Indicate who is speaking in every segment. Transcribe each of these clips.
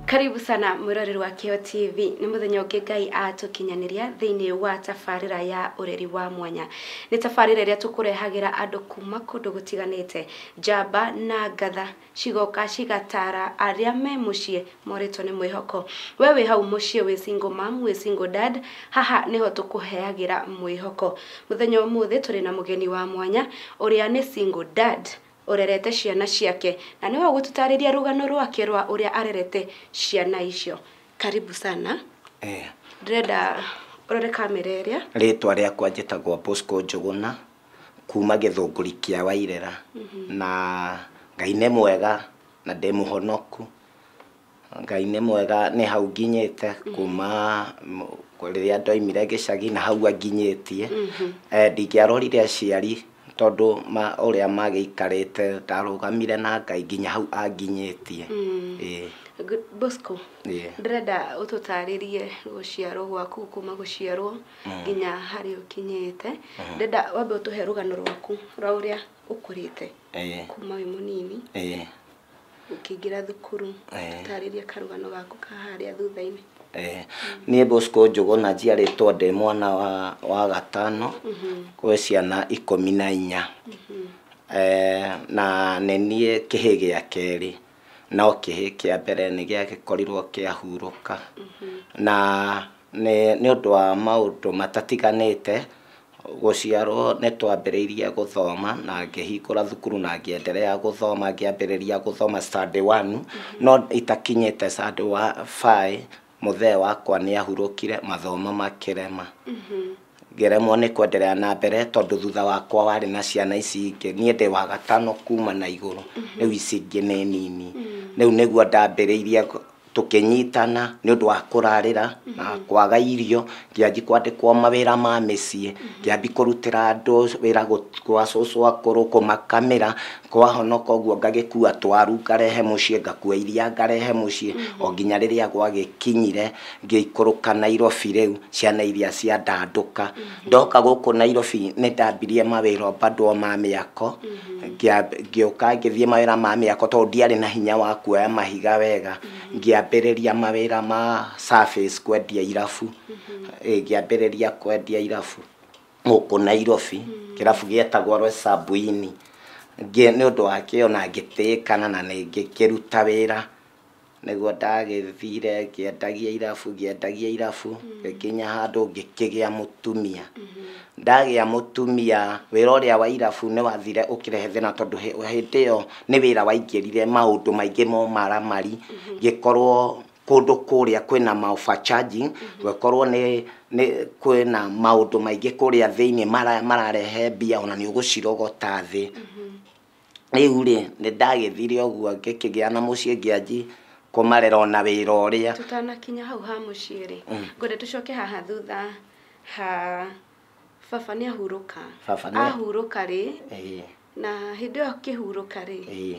Speaker 1: Karibu sana mwiroreri wa Kĩo TV. Nĩ mũthenya ũngĩ Ngai atũkinyanĩria thĩinĩ wa tabarĩra ya ũreri wa mwanya. Nĩ tabarĩra ĩrĩa tũkũrehagĩra andũ kuma kũndũ gũtiganĩte, njamba na ngatha cigoka cigatara arĩa me mũciĩ morĩtwo nĩ mwĩhoko. We wĩ hau mũciĩ wĩ single mom, wĩ single dad, haha nĩho tũkũheagĩra mwĩhoko. Mũthenya ũmũthĩ tũrĩ na mũgeni wa mwanya ũrĩa nĩ single dad ũrerete ciana ciake na nĩwe ũgũtũtarĩria rũgano rwake rwa ũrĩa arerete ciana icio. Karibu sana. Ndĩrenda ũrore kamera ĩrĩa.
Speaker 2: Rĩtwa rĩakwa njĩtagwo Bosco Njũgũna kuma Gĩthũngũri kĩa Wairera. Na Ngai nĩ mwega na ndĩ mũhonoku. Ngai nĩ mwega nĩ hau nginyĩte kuma rĩrĩa ndoimire gĩcagi na hau anginyĩtie. Ndingĩarorire aciari tondũ ũrĩa magĩikarĩte, ndarũgamire na Ngai nginya hau anginyĩtie.
Speaker 1: Bosco, ndĩrenda ũtũtarĩrie gũciarwo gwaku, kuma gũciarwo nginya harĩa ũkinyĩte. Ndĩrenda wambe ũtũhe rũgano rwaku rwa ũrĩa ũkũrĩte kuma wĩ mũnini ũkĩingĩra thukuru. Tũtarĩrie karũgano gaku ka harĩa thutha-inĩ.
Speaker 2: Niĩ Bosco Njũgũna njiarĩtwo ndĩ mwana wa gatano gwĩ ciana 14. Na nĩ niĩ kĩhĩ gĩa kerĩ, no kĩhĩ kĩa mbere nĩ gĩagĩkorirwo kĩahurũka. Na nĩ ũndũ wa maũndũ matatiganĩte, gũciarwo nĩ twambĩrĩirie gũthoma na ngĩhingũra thukuru na ngĩenderea gũthoma, ngĩambĩrĩria gũthoma standard 1, no itakinyĩte standard 5 mũthee wakwa nĩ ahurũkire, mathomo makĩrema. Ngĩremwo nĩ kwenderea na mbere tondũ thutha wakwa warĩ na ciana ici ingĩ. Niĩ ndĩ wa gatano kuma na igũrũ, rĩu ici ingĩ nĩ nini. Rĩu nĩguo ndambĩrĩirie tũkĩnyitana nĩ ũndũ wa kũrarĩra na kwaga irio, ngĩanji kwandĩkwo mawĩra ma mĩciĩ, ngĩambi kũrutĩra andũ wĩra gwa cũcũ akũrũ, kũmakamĩra, kwahonoka ũguo ngagĩkua twaru ngarehe mũciĩ, ngakua iria ngarehe mũciĩ, o nginya rĩrĩa gwagĩkinyire ngĩikũrũka Nairobi. Rĩu ciana iria ciandandũka. Ndoka gũkũ Nairobi nĩ ndambirie mawĩra bado ma mĩako, ngĩũka ngĩthiĩ mawĩra ma mĩako tondũ ndiarĩ na hinya wa kuoya mahiga wega, ngĩambĩrĩria mawĩra ma surface kwendia irabu. Ngĩambĩrĩria kwendia irabu gũkũ Nairobi, kĩrabu gĩetagwo Rwesabuini. Nĩ ũndũ wa kĩo na ngĩtĩĩkana na ngĩkĩruta wĩra, nĩguo ndagĩthire ngĩendagia irabu, ngĩendagia irabu, ngĩkinya handũ ngĩkĩgĩa mũtumia. Ndagĩa mũtumia, wĩra ũrĩa wa irabu nĩ wathire ũkĩrehe thĩna tondũ hĩndĩ ĩyo nĩ wĩra waingĩrire maũndũ maingĩ ma ũmaramari, ngĩkorwo kũndũ kũrĩa kwĩna ma overcharging, gũkorwo nĩ kwĩna maũndũ maingĩ kũrĩa thĩinĩ mararehe mbia ona nĩ ũgũcirogota thĩ. Rĩu rĩ, nĩ ndagĩthire ũguo ngĩkĩgĩa na mũciĩ ngĩanji kũmarera ona wĩra ũrĩa.
Speaker 1: Tutanakinya hau ha mũciĩ rĩ, ngwenda tũcoke haha thutha ha baba nĩ ahurũka. Ahurũka rĩ, na hĩndĩ ĩyo akĩhurũka rĩ,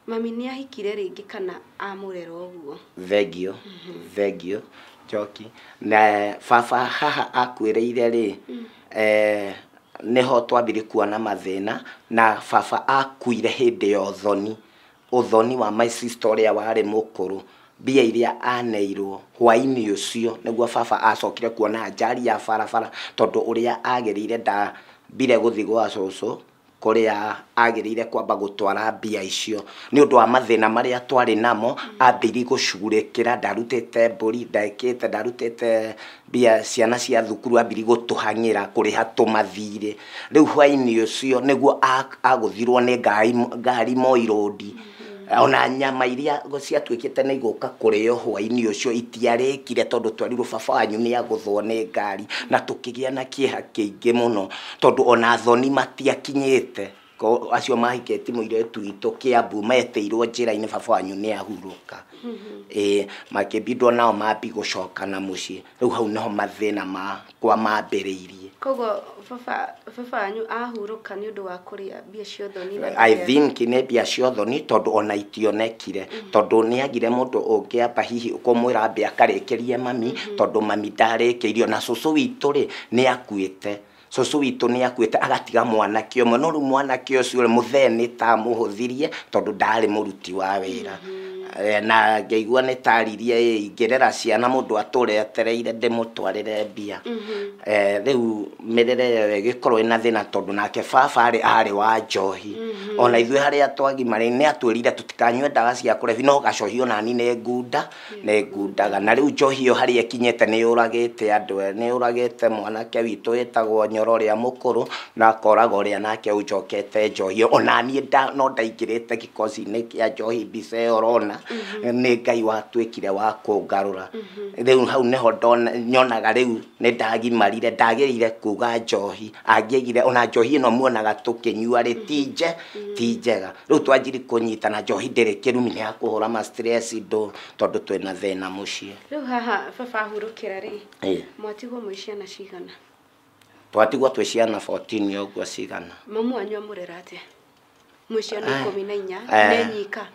Speaker 1: mami nĩ ahikire rĩngĩ kana amũrera ũguo?
Speaker 2: Thengio, thengio Njoki. Na baba haha akuĩrĩire rĩ, nĩho twambire kuona mathĩna, na baba akuire hĩndĩ ya ũthoni, ũthoni wa my sister ũrĩa warĩ mũkũrũ, mbia iria aneirwo hwainĩ ũcio nĩguo baba acokire kuona ajali ya barabara, tondũ ũrĩa agĩrĩire ndambire gũthiĩ gwa cũcũ kũrĩa agĩrĩire kwamba gũtwara mbia icio nĩ ũndũ wa mathĩna marĩa twarĩ namo. Ambĩrĩirie gũcugurĩkĩra, ndarutĩte mbũri, ndekĩte, ndarutĩte mbia ciana cia thukuru, ambĩrĩirie gũtũhang'ĩra kũrĩha tũmathirĩ. Rĩu hwainĩ ũcio nĩguo agũthirwo nĩ ngari Moi Road. Ona nyama iria ciatuĩkĩte nĩ igũka kũrĩo hwainĩ ũcio itiarĩkire tondũ twerirwo baba wanyu nĩ agũthwo nĩ ngari, na tũkĩgĩa na kĩeha kĩingĩ mũno tondũ ona thoni matiakinyĩte. Acio mahikĩtie mũirĩtu witũ Kiambu metĩirwo njĩra-inĩ baba wanyu nĩ ahurũka. Makĩbindwo nao mambi gũcoka na mũciĩ. Rĩu hau nĩho mathĩna makwa mambĩrĩirie.
Speaker 1: Koguo baba wanyu ahurũka nĩ ũndũ wa kũrĩa mbia cia ũthoni?
Speaker 2: I think nĩ mbia cia ũthoni tondũ ona itionekire, tondũ nĩ agire mũndũ ũngĩamba hihi kũmwĩra ambe akarĩkĩrie mami, tondũ mami ndarĩkĩirio na cũcũ witũ rĩ nĩ akuĩte. Cũcũ witũ nĩ akuĩte agatiga mwanake ũmwe, no rĩu mwanake ũcio rĩ mũthee nĩ ta amũhũthirie tondũ ndarĩ mũruti wa wĩra. Na ngĩigua nĩ taririe ingĩrera ciana mũndũ atũre etereire ndĩmũtwarĩre mbia. Rĩu mĩrere ĩyo ĩgĩkorwo ĩna thĩna tondũ nake baba arĩ wa njohi. Ona ithuĩ harĩa twagimarĩ nĩ atwĩrire tũtikanyue ndawa cia kũrebia, no gacohi onani nĩ ngunda, nĩ ngundaga. Na rĩu njohi ĩyo harĩa ĩkinyĩte nĩ yũragĩte andũ, nĩ yũragĩte mwanake witũ wĩtagwo Nyoro ũrĩa mũkũrũ, na akoraga ũrĩa nake ũnjokete njohi. Ona niĩ no ndaingĩrĩte gĩkosi-inĩ kĩa njohi, mbica ĩyo ũrona, nĩ Ngai watuĩkire wa kũngarũra. Rĩu hau nĩho nyonaga rĩu nĩ ndagimarire, ndagĩrĩire kuga njohi, angĩaigire ona njohi ĩno muonaga tũkĩnyua rĩ, ti njega. Rĩu twanjiri kũnyitana, njohi ndĩrĩ kĩrumi, nĩ ya kũhũra ma stress ndũ, tondũ twĩna thĩna mũciĩ.
Speaker 1: Rĩu haha baba ahurũkĩra rĩ, mwatigwo mwĩ ciana cigana?
Speaker 2: Twatigwo twĩ ciana 14 ũguo cigana.
Speaker 1: Mamu wanyu amũrera atĩa? Mwĩ ciana 14, nĩ nyika?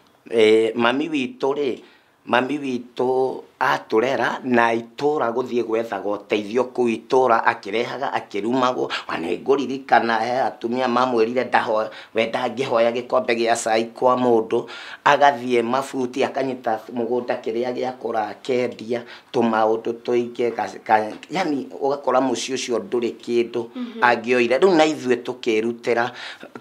Speaker 2: Mami witũ rĩ, mami witũ atũrera na itũra gũthiĩ gwethaga ũteithio kũu itũra, akĩrehaga akĩrumagwo. Ona nĩ ngũririkana he atumia mamwĩrire we ndangĩhoya gĩkombe gĩa cai kwa mũndũ, agathiĩ mabuti akanyita mũgũnda kĩrĩa gĩakũra akendia, tũmaũndũ tũingĩ, yani ũgakora mũciĩ ũcio ndũrĩ kĩndũ angĩoire. Rĩu na ithuĩ tũkĩrutĩra,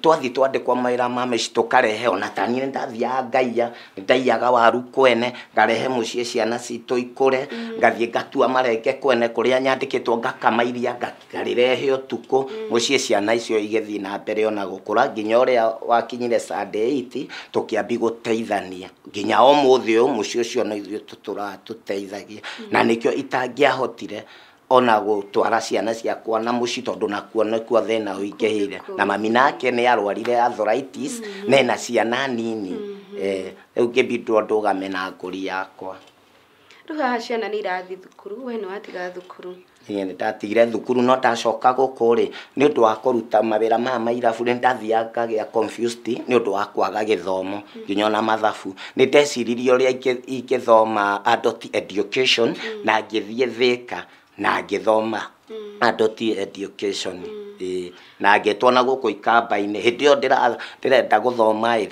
Speaker 2: twathiĩ twandĩkwo mawĩra ma mĩciĩ tũkarehe, ona ta niĩ nĩndathiaga ngaiya, nĩndaiyaga waru kwene, ngarehe mũciĩ ciana citũ ikũre, ngathiĩ ngatua marenge kwene kũrĩa nyandĩkĩtwo, ngakama iria ngarĩrehe ũtukũ, mũciĩ ciana icio igĩthiĩ na mbere ona gũkũra, nginya ũrĩa wakinyire Sunday 8 tũkĩambi gũteithania, nginya ũmũthĩ ũyũ mũciĩ ũcio no ithuĩ tũtũraga tũteithagia. Na nĩkĩo itangĩahotire ona gũtwara ciana ciakwa na mũciĩ, tondũ nakuo nĩkuo thĩna ũingĩhĩire. Na mami nake nĩ arwarire arthritis, na ena ciana nini. Rĩu ngĩbindwo ndũgame na ngũri yakwa.
Speaker 1: Rĩu haha ciana nĩ irathiĩ thukuru, we nĩ watiga thukuru?
Speaker 2: Niĩ nĩ ndatigire thukuru, no ndacoka gũkũ rĩ, nĩ ũndũ wa kũruta mawĩra maya ma irabu, nĩ ndathiaga ngagĩa confused nĩ ũndũ wa kwaga gĩthomo, nginya ona mathabu. Nĩ ndeciririe ũrĩa ingĩthoma adult education, na ngĩthiĩ Thĩka na ngĩthoma adult education. Na ngĩtwo na gũkũ Ikamba-inĩ. Hĩndĩ ĩyo ndĩrenda gũthoma ĩ,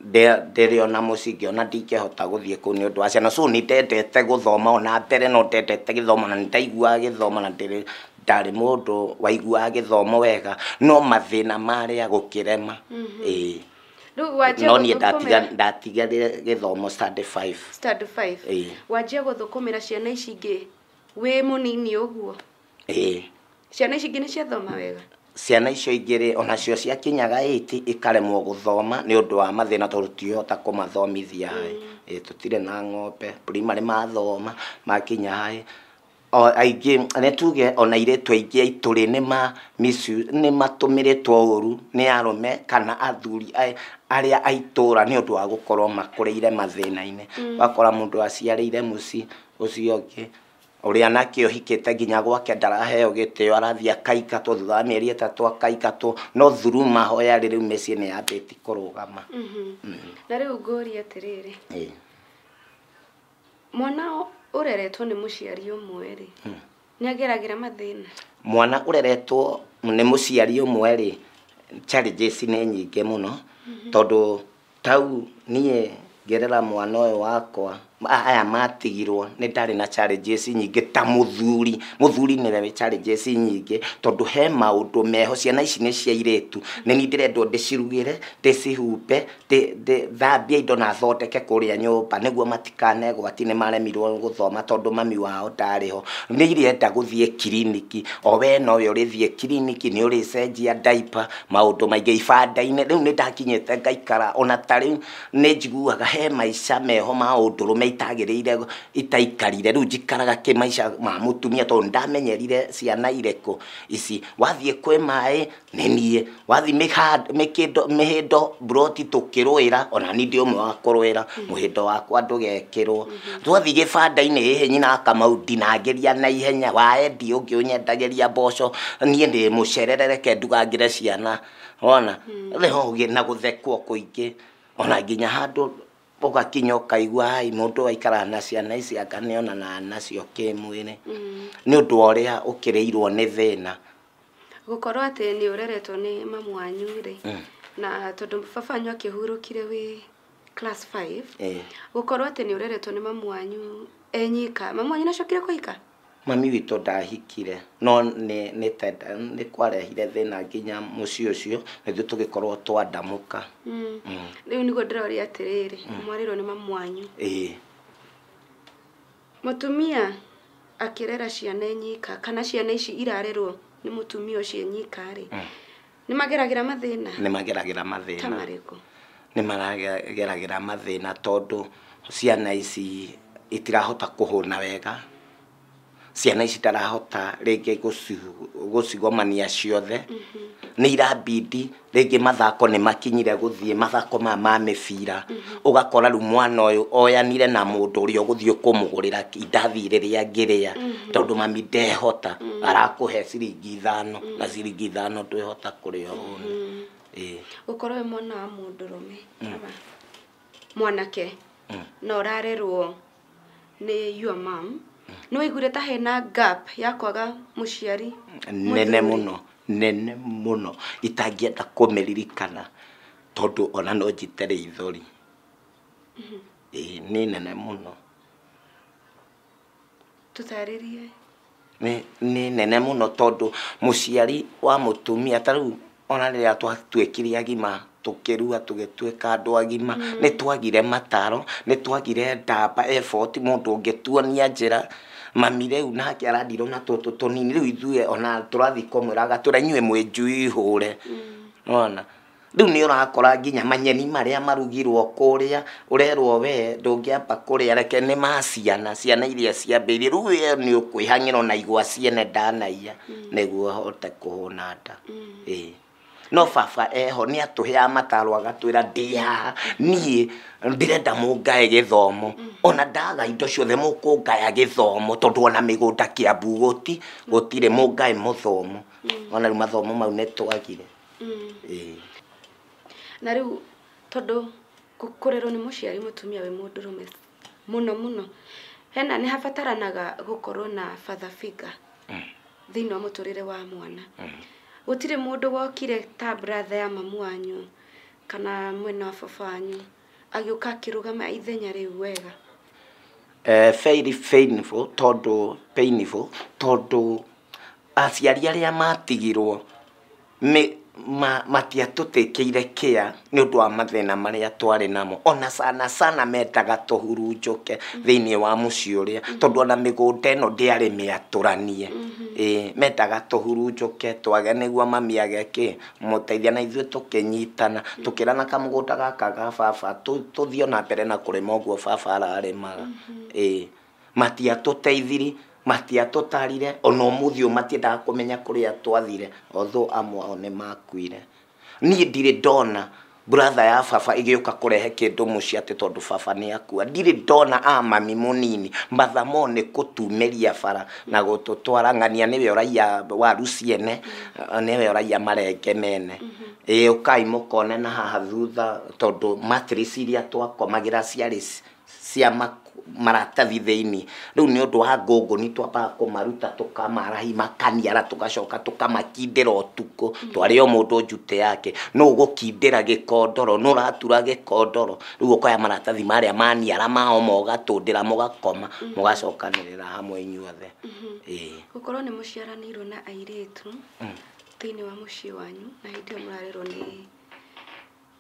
Speaker 2: ndĩrĩ ona mũciĩ, ngĩona ndingĩhota gũthiĩ kũu nĩ ũndũ wa ciana. So nĩ ndendete gũthoma ona mbere, no ndendete gĩthomo na nĩ ndaiguaga gĩthomo, na ndarĩ mũndũ waiguaga gĩthomo wega, no mathĩna marĩa gũkĩrema.
Speaker 1: Rĩu
Speaker 2: No niĩ ndatigire gĩthomo standard 5.
Speaker 1: Standard 5. Wanjia gũthũkũmĩra ciana ici ingĩ wĩ mũnini ũguo? Ciana ici ingĩ nĩ ciathoma wega?
Speaker 2: Ciana icio ingĩ rĩ, onacio ciakinyaga 8 ikaremwo gũthoma nĩ ũndũ wa mathĩna, tondũ tũtihota kũmathomithia. Tũtirĩ na ng'ombe, primary mathoma makinya high. O aingĩ nĩ tuge ona airĩtu aingĩ aitũ rĩ, nĩ matũmĩrĩtwo ũru nĩ arũme kana athuri arĩa a itũra nĩ ũndũ wa gũkorwo makũrĩire mathĩna-inĩ. Ũgakora mũndũ aciarĩire mũciĩ ũcio ũngĩ, ũrĩa nake ũhikĩte nginya gwake ndaraheo gĩtĩo, arathiĩ akaingatwo thutha wa mĩeri 3 akaingatwo, no through mahoya rĩ, rĩu mĩciĩ nĩ yambĩtie kũrũgama.
Speaker 1: Na rĩu ngũrie atĩrĩrĩ, mwana ũreretwo nĩ mũciari ũmwe rĩ, nĩ ageragĩra mathĩna?
Speaker 2: Mwana ũreretwo nĩ mũciari ũmwe rĩ, challenges nĩ nyingĩ mũno, tondũ tau niĩ ngerera mwana ũyũ wakwa, aya matigirwo, nĩ ndarĩ na challenges nyingĩ ta mũthuri. Mũthuri nĩwe wĩ challenges nyingĩ, tondũ he maũndũ meho, ciana ici nĩ cia airĩtu, nĩ niĩ ndĩrendwo ndĩcirugĩre, ndĩcihumbe, thambie indo na thondeke kũrĩa nyũmba, nĩguo matikanegwati nĩ maremirwo gũthoma tondũ mami wao ndarĩ ho. Nĩ irenda gũthiĩ kiriniki, o we nowe ũrĩthiĩ kiriniki, nĩ ũrĩcenjia diaper, maũndũ maingĩ ibanda-inĩ. Rĩu nĩ ndakinyĩte ngaikara, ona ta rĩu nĩ njiguaga he maica meho ma ũndũrũme itagĩrĩire, itaikarire. Rĩu njikaraga kĩmaica ma mũtumia, tondũ ndamenyerire ciana irĩkũ ici. Wathiĩ kwĩ maĩ nĩ niĩ, wathiĩ mĩhĩndo mburoti tũkĩrũĩra, ona niĩ ndĩ ũmwe wa kũrũĩra, mũhĩndo wakwa ndũgekĩrwo. Twathiĩ gĩbanda-inĩ ĩhĩ nyina Kamau ndinangĩria na ihenya, waendi ũngĩ ũnyendagĩria mboco, niĩ ndĩ mũcerere, reke ndugangĩre ciana. Wona? Rĩho na gũthekwo kũingĩ, ona nginya handũ ũgakinya ũkaigua ai mũndũ aikaraga na ciana ici anga nĩonanaga nacio kĩmwĩrĩ, nĩ ũndũ wa ũrĩa ũkĩrĩirwo nĩ thĩna.
Speaker 1: Gũkorwo atĩ nĩ ũreretwo nĩ mamu wanyu rĩ, na tondũ baba wanyu akĩhurũkire wĩ Class 5. Gũkorwo atĩ nĩ ũreretwo nĩ mamu wanyu enyika. Mamu wanyu nĩacokire kũhika?
Speaker 2: Mami witũ ndahikire, no nĩ kwarehire thĩna nginya mũciĩ ũcio, nĩthuĩ tũgĩkorwo twandamũka.
Speaker 1: Rĩu nĩguo ndĩroria atĩrĩrĩ, mwarĩrwo nĩ mamu wanyu. Mũtumia akĩrera ciana enyika, kana ciana ici irarerwo nĩ mũtumia ũcio enyika rĩ, nĩ mageragĩra mathĩna?
Speaker 2: Nĩ mageragĩra mathĩna.
Speaker 1: Ta marĩkũ?
Speaker 2: Nĩ marageragĩra mathĩna tondũ ciana ici itirahota kũhũna wega. Ciana ici ndarahota rĩngĩ gũcigomania ciothe. Nĩ irabidi rĩngĩ mathako nĩ makinyire gũthiĩ mathako maya ma mĩbira. Ũgakora rĩu mwana ũyũ oyanire na mũndũ ũrĩa ũgũthiĩ kũmũgũrĩra indathi rĩrĩa angĩrĩa, tondũ mami ndehota, arakũhe ciringi 5, na ciringi 5 ndwĩhota kũrĩa ũhũne.
Speaker 1: Gũkorwo wĩ mwana wa mũndũrũme, mwanake, na ũrarerwo nĩ your mom, nĩ waiguire ta hena gap ya kwaga mũciari
Speaker 2: nene mũno, nene mũno, itangĩenda kũmĩririkana tondũ ona no njite rĩithori. Nĩ nene mũno.
Speaker 1: Tũtarĩrie.
Speaker 2: Nĩ nene mũno tondũ mũciari wa mũtumia ta rĩu ona rĩrĩa twatuĩkire agima, tũkĩrua tũgĩtuĩka andũ agima, nĩ twagire mataro, nĩ twagire ndamba effort, mũndũ ũngĩtuonia njĩra. Mami rĩu nake arandirwo na tũtũ tũnini, rĩu ithuĩ ona tũrathiĩ kũmwĩra agatwĩra inyuĩ mwĩ njui hũre. Nĩwona? Rĩu nĩ ũrakora nginya manyeni marĩa marugirwo kũrĩa, ũrerwo we ndũngĩamba kũrĩa, reke nĩ ma ciana, ciana iria ciambĩrĩirie. Rĩu we nĩ ũkwĩhang'ĩra ona igwa ciene ndanaiya, nĩguo ũhote kũhũna nda. No baba eho nĩ atũheaga mataro agatwĩra ndĩ haha, niĩ ndĩrenda mũngae gĩthomo. Ona ndaga indo ciothe mũkũngaya gĩthomo, tondũ ona mĩgũnda Kiambu gũtirĩ, mũngae mũthomo. Ona rĩu mathomo mau nĩ twagire.
Speaker 1: Na rĩu tondũ kũrerwo nĩ mũciari mũtumia wĩ mũndũrũme mũno mũno, hena nĩ habataranaga gũkorwo na father figure thĩinĩ wa mũtũrĩre wa mwana. Gũtirĩ mũndũ wokire ta brother ya mamu wanyu kana mwena wa baba wanyu agĩũka akĩrũgama ithenya rĩu wega?
Speaker 2: Very painful, tondũ painful, tondũ aciari arĩa matigirwo matiatũtĩkĩire kĩa nĩ ũndũ wa mathĩna marĩa twarĩ namo. Ona sana sana mendaga tũhurunjũke thĩinĩ wa mũciĩ ũrĩa, tondũ ona mĩgũnda ĩno ndĩarĩ mĩatũranie. Mendaga tũhurunjũke twage nĩguo mami age kĩ mũteithia, na ithuĩ tũkĩnyitana tũkĩrana kamũgũnda gaka ga baba tũthiĩ ona mbere na kũrĩma ũguo baba ararĩmaga. Matiatũteithirie, matiatũtarire, ona ũmũthĩ ũyũ matiendaga kũmenya kũrĩa twathire, although amwe ao nĩ makuire. Niĩ ndirĩ ndona brother ya baba ĩgĩũka kũrehe kĩndũ mũciĩ atĩ tondũ baba nĩ akua. Ndirĩ ndona a mami mũnini mathamo nĩ kũtumĩria bara na gũtũtwara ng'ania, nĩwe ũraiya waru ciene, nĩwe ũraiya marenge mene. Ũkai mũkone na haha thutha, tondũ mattress iria twakomagĩra ciarĩ cia maratathi thĩinĩ. Rĩu nĩ ũndũ wa ngũngũni twambaga kũmaruta tũkamarahi makaniara, tũgacoka tũkamakindĩra ũtukũ. Twarĩ o mũndũ njute yake, nũ ũgũkindĩra gĩkondoro, nũ ũratura gĩkondoro. Rĩu ũkoya maratathi marĩa maniara mao mũgatũndĩra mũgakoma, mũgacokanĩrĩra hamwe inyuothe.
Speaker 1: Gũkorwo nĩ mũciaranĩirwo na airĩtu thĩinĩ wa mũciĩ wanyu, na hĩndĩ ĩyo mũrarerwo nĩ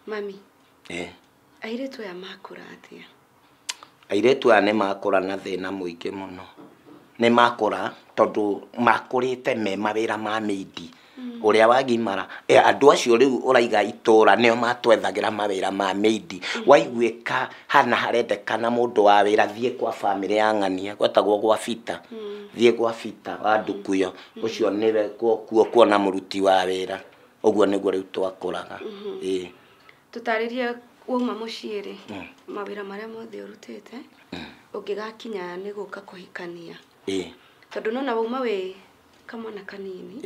Speaker 1: mami. Airĩtu aya makũra atĩa?
Speaker 2: Airĩtu aya nĩ makũra na thĩna mũingĩ mũno. Nĩ makũra tondũ makũrĩte me mawĩra ma mĩindi. Ũrĩa wagimara, andũ acio rĩu ũraiga itũra nĩo matwethagĩra mawĩra ma mĩindi. Waiguĩka hana harendekana mũndũ wa wĩra, thiĩ kwa bamĩrĩ ya ng'ania, gwetagwo gwa Bita. Thiĩ gwa Bita wa Ndukuyo, ũcio nĩwe kuo kuona mũruti wa wĩra. Ũguo nĩguo rĩu twakũraga.
Speaker 1: Tũtarĩrie wauma mũciĩ rĩ, mawĩra marĩa mothe ũrutĩte, ũngĩgakinya nĩ gũka kũhikania. Tondũ nona wauma wĩ kamwana kanini,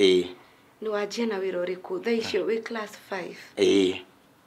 Speaker 1: nĩ wanjia na wĩra ũrĩkũ? Thaa icio wĩ class 5.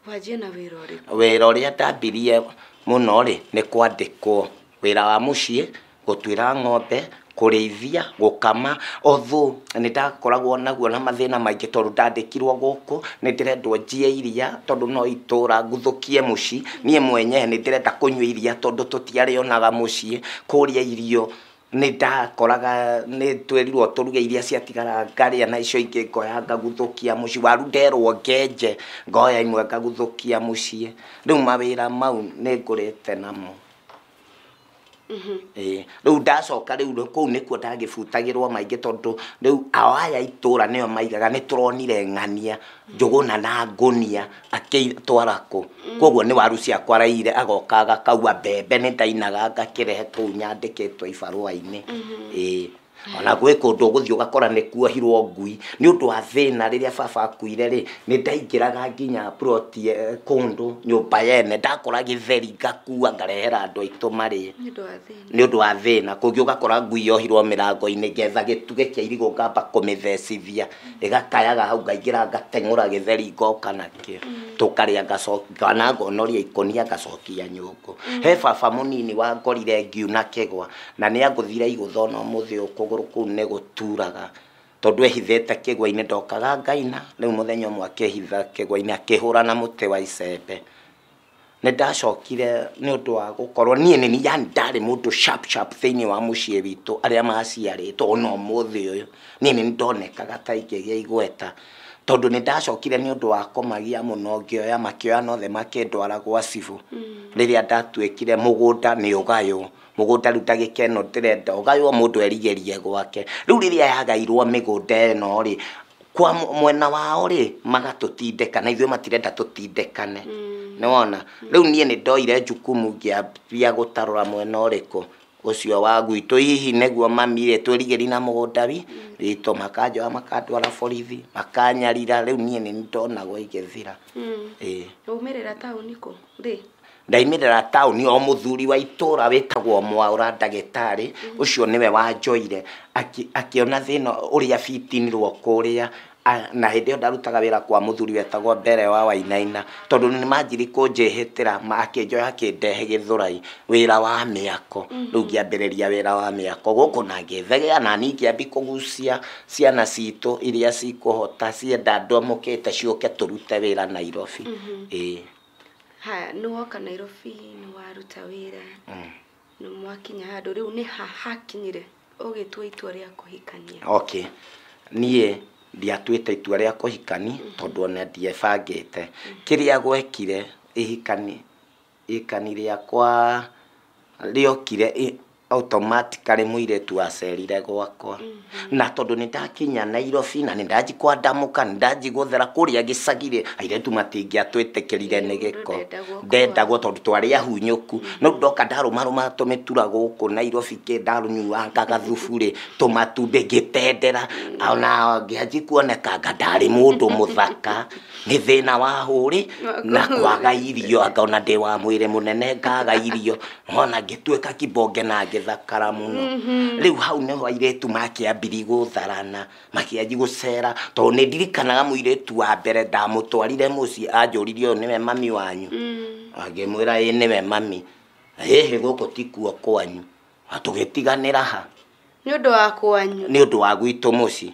Speaker 1: Wanjia na wĩra ũrĩkũ?
Speaker 2: Wĩra ũrĩa ndambirie mũno rĩ, nĩ kwandĩkwo wĩra wa mũciĩ, gũtuĩra ng'ombe, Kũrĩithia, gũkama, although nĩ ndakoragwo naguo na mathĩna maingĩ tondũ ndandĩkirwo gũkũ nĩ ndĩrendwo njie iria tondũ no itũra nguthũkie mũciĩ. Niĩ mwenyewe nĩ ndĩrenda kũnyua iria tondũ tũtiarĩonaga mũciĩ. Kũrĩa irio nĩ ndakoraga nĩ twĩrirwo tũruge iria ciatigara ngarĩa na icio ingĩ ngoya ngaguthũkia mũciĩ. Waru nderwo ngenje ngoya imwe ngaguthũkia mũciĩ. Rĩu mawĩra mau nĩ ngũrĩte namo. Rĩu ndacoka rĩu kũu nĩkuo ndagĩbutagĩrwo maingĩ tondũ rĩu ao aya itũra nĩo maigaga nĩ tũronire ng'ania Njũgũna na ngũnia akĩtwara kũ. Koguo nĩ waru ciakwa araiyire agoka agakaua mbembe nĩ ndainaga ngakĩrehe kũu nyandĩkĩtwo ibarũa-inĩ. Ona gwĩ kũndũ ũgũthiĩ ũgakora nĩ kuohirwo ngui nĩ ũndũ wa thĩna. Rĩrĩa baba akuire rĩ, nĩ ndaingĩraga nginya ploti kũndũ nyũmba yene ndakora gĩtheri ngakua ngarehera andũ aitũ marĩe nĩ ũndũ wa thĩna. Kũngĩ ũgakora ngui yohirwo mĩrango-inĩ ngetha gĩtugĩ kĩa irigũ ngamba kũmĩthecithia ĩgakayaga hau ngaingĩra ngateng'ũra gĩtheri ngoka nakĩo tũkarĩa ngacokia kana ngonoria ikũnia ngacokia nyũngũ. He baba mũnini wangorire ngiuna kĩgwa na nĩ angũthire igũtha ona ũmũthĩ ũyũ kũgũrũ kũu nĩ gũturaga tondũ ehithĩte kĩgwa-inĩ ndokaga ngaina. Rĩu mũthenya ũmwe akĩhitha kĩgwa-inĩ akĩhũra na mũtĩ wa icembe. Nĩ ndacokire nĩ ũndũ wa gũkorwo niĩ nĩ yani ndarĩ mũndũ sharp sharp thĩinĩ wa mũciĩ witũ arĩa maciarĩtwo ona ũmũthĩ ũyũ niĩ nĩ ndonekaga ta ingĩgĩa igweta tondũ nĩ ndacokire nĩ ũndũ wa kũmagia mũno ngĩoya makĩoya nothe makĩndwara gwa cibũ. Rĩrĩa ndatuĩkire mũgũnda nĩ ũgaywo mũgũnda rĩu ndagĩka ĩno ndĩrenda ũgaywo mũndũ erigĩrie gwake. Rĩu rĩrĩa yagairwo mĩgũnda ĩno rĩ kwa mwena wao rĩ magatũtindĩka na ithuĩ matirenda tũtindĩkane. Nĩwona rĩu niĩ nĩ ndoire jukumu ngĩambia gũtarũra mwena ũrĩkũ ũcio wa gwitũ hihi nĩguo mami rĩ twĩrigĩri na mũgũnda witũ makanjoya makandwara borithi makanyarira. Rĩu niĩ nĩ ndonagwo igĩthira.
Speaker 1: Waumĩrĩra taũni kũ rĩ?
Speaker 2: Ndaimĩrĩra taũni o mũthuri wa itũra wĩtagwo Mwaũra ndagĩtarĩ ũcio nĩwe wanjoire akĩona thĩna ũrĩa bitinirwo kũrĩa na hĩndĩ ĩyo ndarutaga wĩra kwa mũthuri wetagwo Mbere wa Wainaina tondũ nĩ manjiri kũnjĩhĩtĩra akĩnjoya akĩndehe Gĩthũrai wĩra wa mĩako. Rĩu ngĩambĩrĩria wĩra wa mĩako gũkũ na ngĩthegea na niĩ ngĩambi kũgucia ciana citũ iria cikũhota cienda ndwamũkĩte ciũke tũrute wĩra Nairobi.
Speaker 1: Haya, nĩ woka Nairobi nĩ waruta wĩra nĩ mwakinya handũ rĩu nĩ hakinyire ũgĩtua itua rĩa kũhikania?
Speaker 2: Okay, niĩ ndiatuĩte itua rĩa kũhikani tondũ ona ndiebangĩte. Kĩrĩa gwekire ihikani rĩakwa rĩokire automatically mũirĩtu acerire gwakwa. Na tondũ nĩ ndakinya Nairobi na nĩ ndanji kwandamũka nĩ ndanji gũthera kũrĩa gĩcagi-rĩ airĩtu matingĩatwĩtĩkĩrire nĩ gĩko ndendagwo tondũ twarĩ ahunyũku. No ndoka ndarũmarũma tũmĩtura gũkũ Nairobi kĩ ndarũnyuanga gathubu-rĩ tũmatumbĩ ngĩtendera ona ngĩanji kuonekanga ndarĩ mũndũ mũthaka nĩ thĩna wa hũrĩ na kwaga irio anga ona ndĩ wa mwĩrĩ mũnene ngaga irio ona ngĩtuĩka kibonge na ngĩthakara mũno. Rĩu hau nĩho airĩtu makĩambirie gũtharana makĩanji gũcera tondũ nĩ ndirikanaga mũirĩtu wa mbere ndamũtwarire mũciĩ anjũririe ũyũ nĩwe mami wanyu angĩmwĩra ĩĩ nĩwe mami ĩhĩ gũkũ tikuo kwanyu tũgĩtiganĩra ha
Speaker 1: nĩ ũndũ wa kwanyu
Speaker 2: nĩ ũndũ wa gwitũ mũciĩ.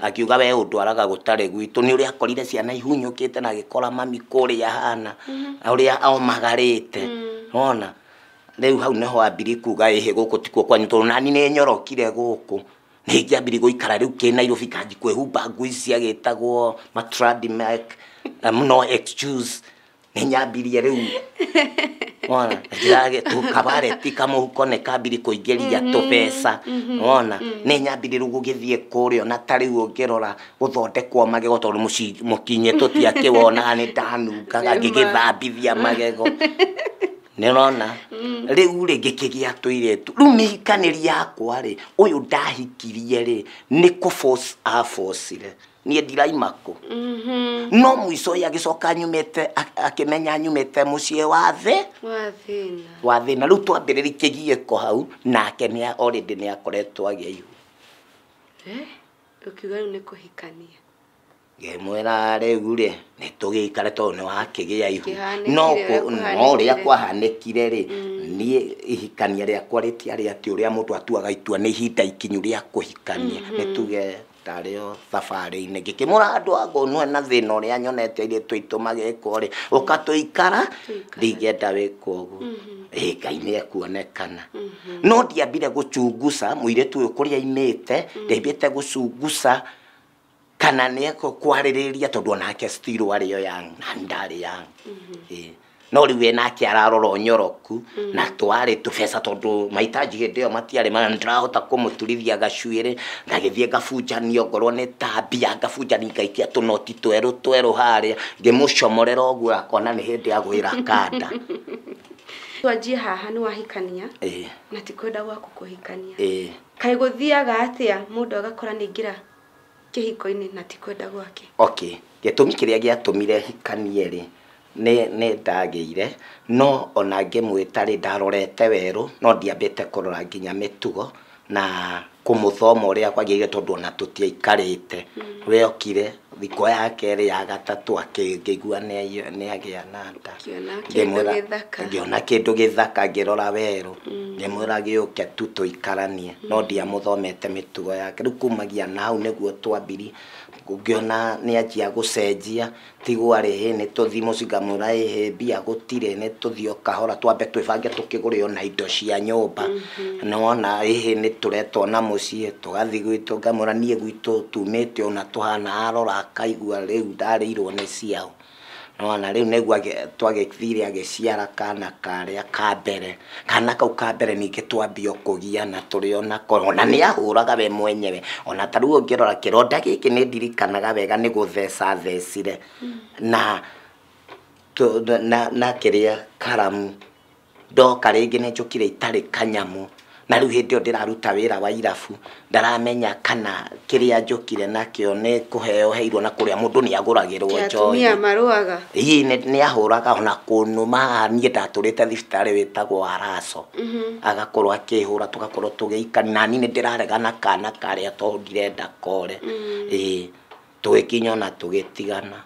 Speaker 2: Akiuga we ũndwaraga gũtarĩ gwitũ nĩ ũrĩa akorire ciana ihunyũkĩte na agĩkora mami kũrĩa hana ũrĩa omagarĩte wona. Rĩu hau nĩho ambirie kuga ĩhĩ gũkũ tikuo kwanyu tondũ nani nĩ nyorokire gũkũ nĩ ngĩambirie gũikara rĩu kĩ Nairobi kanji kwĩhumba nguo ici ciagĩtagwo matradimac no excuse nĩ nyambirie rĩu wona tũkabareti kamũhuko nĩ kambirie kũingĩria tũbeca wona nĩ nyambirie rĩu gũgĩthiĩ kũrĩa ona ta rĩu ũngĩrora gũthondekwo magego tondũ mũkinyĩ tũtiakĩwonaga nĩ ndanungaga ngĩgĩthambithia magego nĩ ũrona. Rĩu rĩ ngĩkĩgĩa tũirĩtu rĩu mĩhikanĩri yakwa rĩ ũyũ ndahikirie rĩ nĩ kũ-force abocire niĩ ndiraima kũ no mũico ũyũ agĩcoka nyumĩte akĩmenya nyumĩte mũciĩ wa thĩ wa thĩna. Rĩu twambĩrĩria kĩgiĩko hau nake nĩ already nĩ akoretwo agĩa ihu.
Speaker 1: Ũkiuga rĩu nĩ kũhikania?
Speaker 2: Ngĩmwĩra rĩu rĩ nĩ tũgĩikare tondũ nĩ wakĩgĩa ihu no ũrĩa kwahanĩkire rĩ niĩ ihikania rĩakwa rĩtiarĩ atĩ ũrĩa mũndũ atuaga itua nĩ ihinda ikinyu rĩa kũhikania nĩ tuge tarĩo thabarĩ-inĩ ngĩkĩmũra andũ a ngũnwe na thĩna ũrĩa nyonete airĩtu aitũ magĩkwo rĩ ũka tũikara ndingĩenda wĩkwo ũguo ĩ Ngai nĩ ekuonekana no ndiambire gũchunguca mũirĩtu ũyũ kũrĩa aimĩte ndiambĩte gũchunguca kana nĩ ekwarĩrĩria tondũ onake still arĩ o young na ndarĩ young no rĩu we nake ararora ũnyoroku na twarĩ tũbeca tondũ mahitaji hĩndĩ ĩyo matiarĩ mana ndĩrahota kũmũturithia gacuĩrĩ ngagĩthiĩ ngabunjania ongorwo nĩ ta mbia ngabunjania ngaikia tũnoti twerũ twerũ harĩa ngĩmũcomorera ũguo akona nĩ hĩndĩ agwĩra kanda
Speaker 1: twanjie haha nĩ wahikania na ti kwenda gwaku kũhikania kaĩ gũthiaga atĩa mũndũ agakora nĩ aingĩra kĩhiko-inĩ na ti kwenda gwake
Speaker 2: okay gĩtũmi kĩrĩa gĩatũmire hikanie rĩ nĩ ndagĩire no ona ngĩmwĩta rĩ ndarorete werũ no ndiambĩte kũrora nginya mĩtugo na kũmũthoma ũrĩa kwagĩrĩire tondũ ona tũtiaikarĩte we okire thikũ ya kerĩ ya gatatũ akĩngĩigua nĩ agĩa na nda ngĩona kĩndũ gĩthaka ngĩrora werũ ngĩmwĩra gĩũke tu tũikaranie no ndiamũthomete mĩtugo yake rĩu kumagia na hau nĩguo twambiri ngĩona nĩ anjia gũcenjia tigwo arĩ hĩ nĩ tũthiĩ mũciĩ ngamwĩra ĩhĩ mbia gũtirĩ nĩ tũthiĩ o kahora twambe twĩbange tũkĩgũre ona indo cia nyũmba nĩwona ĩhĩ nĩ tũretwo na mũciĩ tũgathiĩ gwitũ ngamwĩra niĩ gwitũ tumĩte ona tũhana arora akaigua rĩu ndarĩirwo nĩ ciao nĩwona rĩu nĩguo twagĩthire agĩciara kana karĩa ka mbere kana kau ka mbere ningĩ twambia kũgiana tũrĩ onako ona nĩ ahũraga we mwenyewe ona ta rĩu ũngĩrora kĩronda gĩkĩ nĩ ndirikanaga wega nĩ gũtheca thecire na na kĩrĩa karamu ndoka rĩngĩ nĩ njũkire itarĩ kanyamu na rĩu hĩndĩ ĩyo ndĩraruta wĩra wa irabu ndaramenya kana kĩrĩa njũkire nakĩo nĩ kũheo heirwo na kũrĩa mũndũ nĩ agũragĩrwo njohi
Speaker 1: atumia marũaga
Speaker 2: ĩĩ nĩ ahũraga ona kũnũma niĩ ndatũrĩte thibitarĩ wĩtagwo Araco agakorwo akĩhũra tũgakorwo tũgĩikania na niĩ nĩ ndĩraregana kana karĩa tondũ ndirenda kore ĩĩ tũgĩkinya ona tũgĩtigana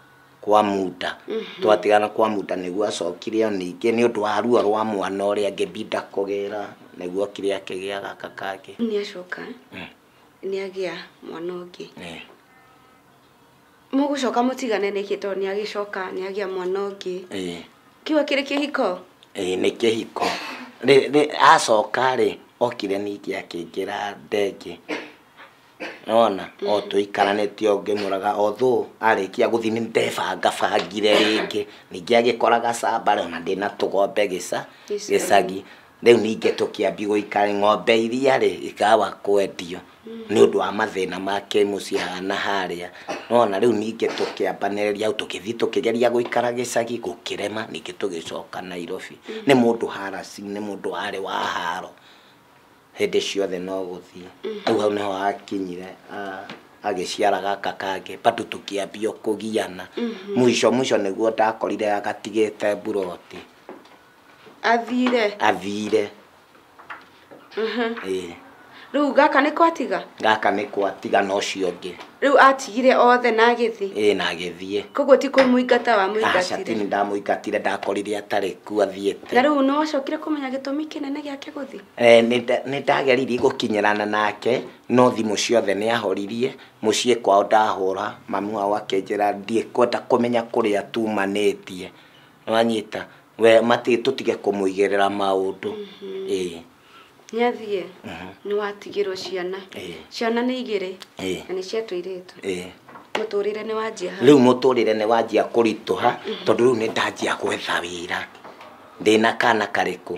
Speaker 2: kwa muda twatigana kwa muda nĩguo acokire o ningĩ nĩ ũndũ wa ruo rwa mwana ũrĩa ngĩbinda kũgĩra nĩguo okire akĩgĩa gaka kangĩ
Speaker 1: nĩ acoka nĩ agĩa mwana ũngĩ mũgũcoka mũtigane nĩkĩ tondũ nĩ agĩcoka nĩ agĩa mwana ũngĩ kĩu akĩrĩ kĩhiko
Speaker 2: nĩ kĩhiko acoka rĩ okire ningĩ akĩingĩra ndenge nona o tũikaranĩtie o ngĩmũraga although arĩkia gũthiĩ nĩ ndebangabangire rĩngĩ ningĩ agĩkora gacamba ona ndĩna tũgombe gĩcagi rĩu ningĩ tũkĩambia gũikara ng'ombe iria rĩ ikawa kwendio nĩ ũndũ wa mathĩna ma kĩmũciĩ hana harĩa nona rĩu ningĩ tũkĩambanĩrĩria hau tũgĩthiĩ tũkĩgeria gũikara gĩcagi gũkĩrema ningĩ tũgĩcoka Nairobi nĩ mũndũ haraci nĩ mũndũ warĩ wa haro hĩndĩ ciothe no gũthiĩ rĩu hau nĩho hakinyire agĩciara gaka kangĩ bado tũkĩambia kũgiana mũico mũico nĩguo ndakorire agatigĩte mburoti athire
Speaker 1: rĩu gaka nĩ kwatiga
Speaker 2: gaka nĩ kwatiga na ũcio ũngĩ
Speaker 1: rĩu atigire othe na agĩthiĩ
Speaker 2: ĩĩ na agĩthiĩ
Speaker 1: koguo ti kũmũingata wamũingatire
Speaker 2: aca ti nĩ ndamũingatire ndakorire atarĩ kuo athiĩte
Speaker 1: na rĩu nĩ wacokire kũmenya gĩtũmi kĩnene gĩake gũthiĩ
Speaker 2: nĩ ndageririe gũkinyĩrana nake no thimũ ciothe nĩ ahoririe mũciĩ kwao ndahũra mamu wao akĩnjĩra ndikwenda kũmenya kũrĩa tumanĩtie nĩwanyita we mati tũtige kũmũigĩrĩra maũndũ ĩĩ
Speaker 1: nĩ athiĩ nĩ watigĩrwo ciana ciana nĩ igĩrĩ na nĩ cia tũirĩtu mũtũrĩre nĩ wanjia
Speaker 2: rĩu mũtũrĩre nĩ wanjia kũritũha tondũ rĩu nĩ ndanjia gwetha wĩra ndĩna kana karĩkũ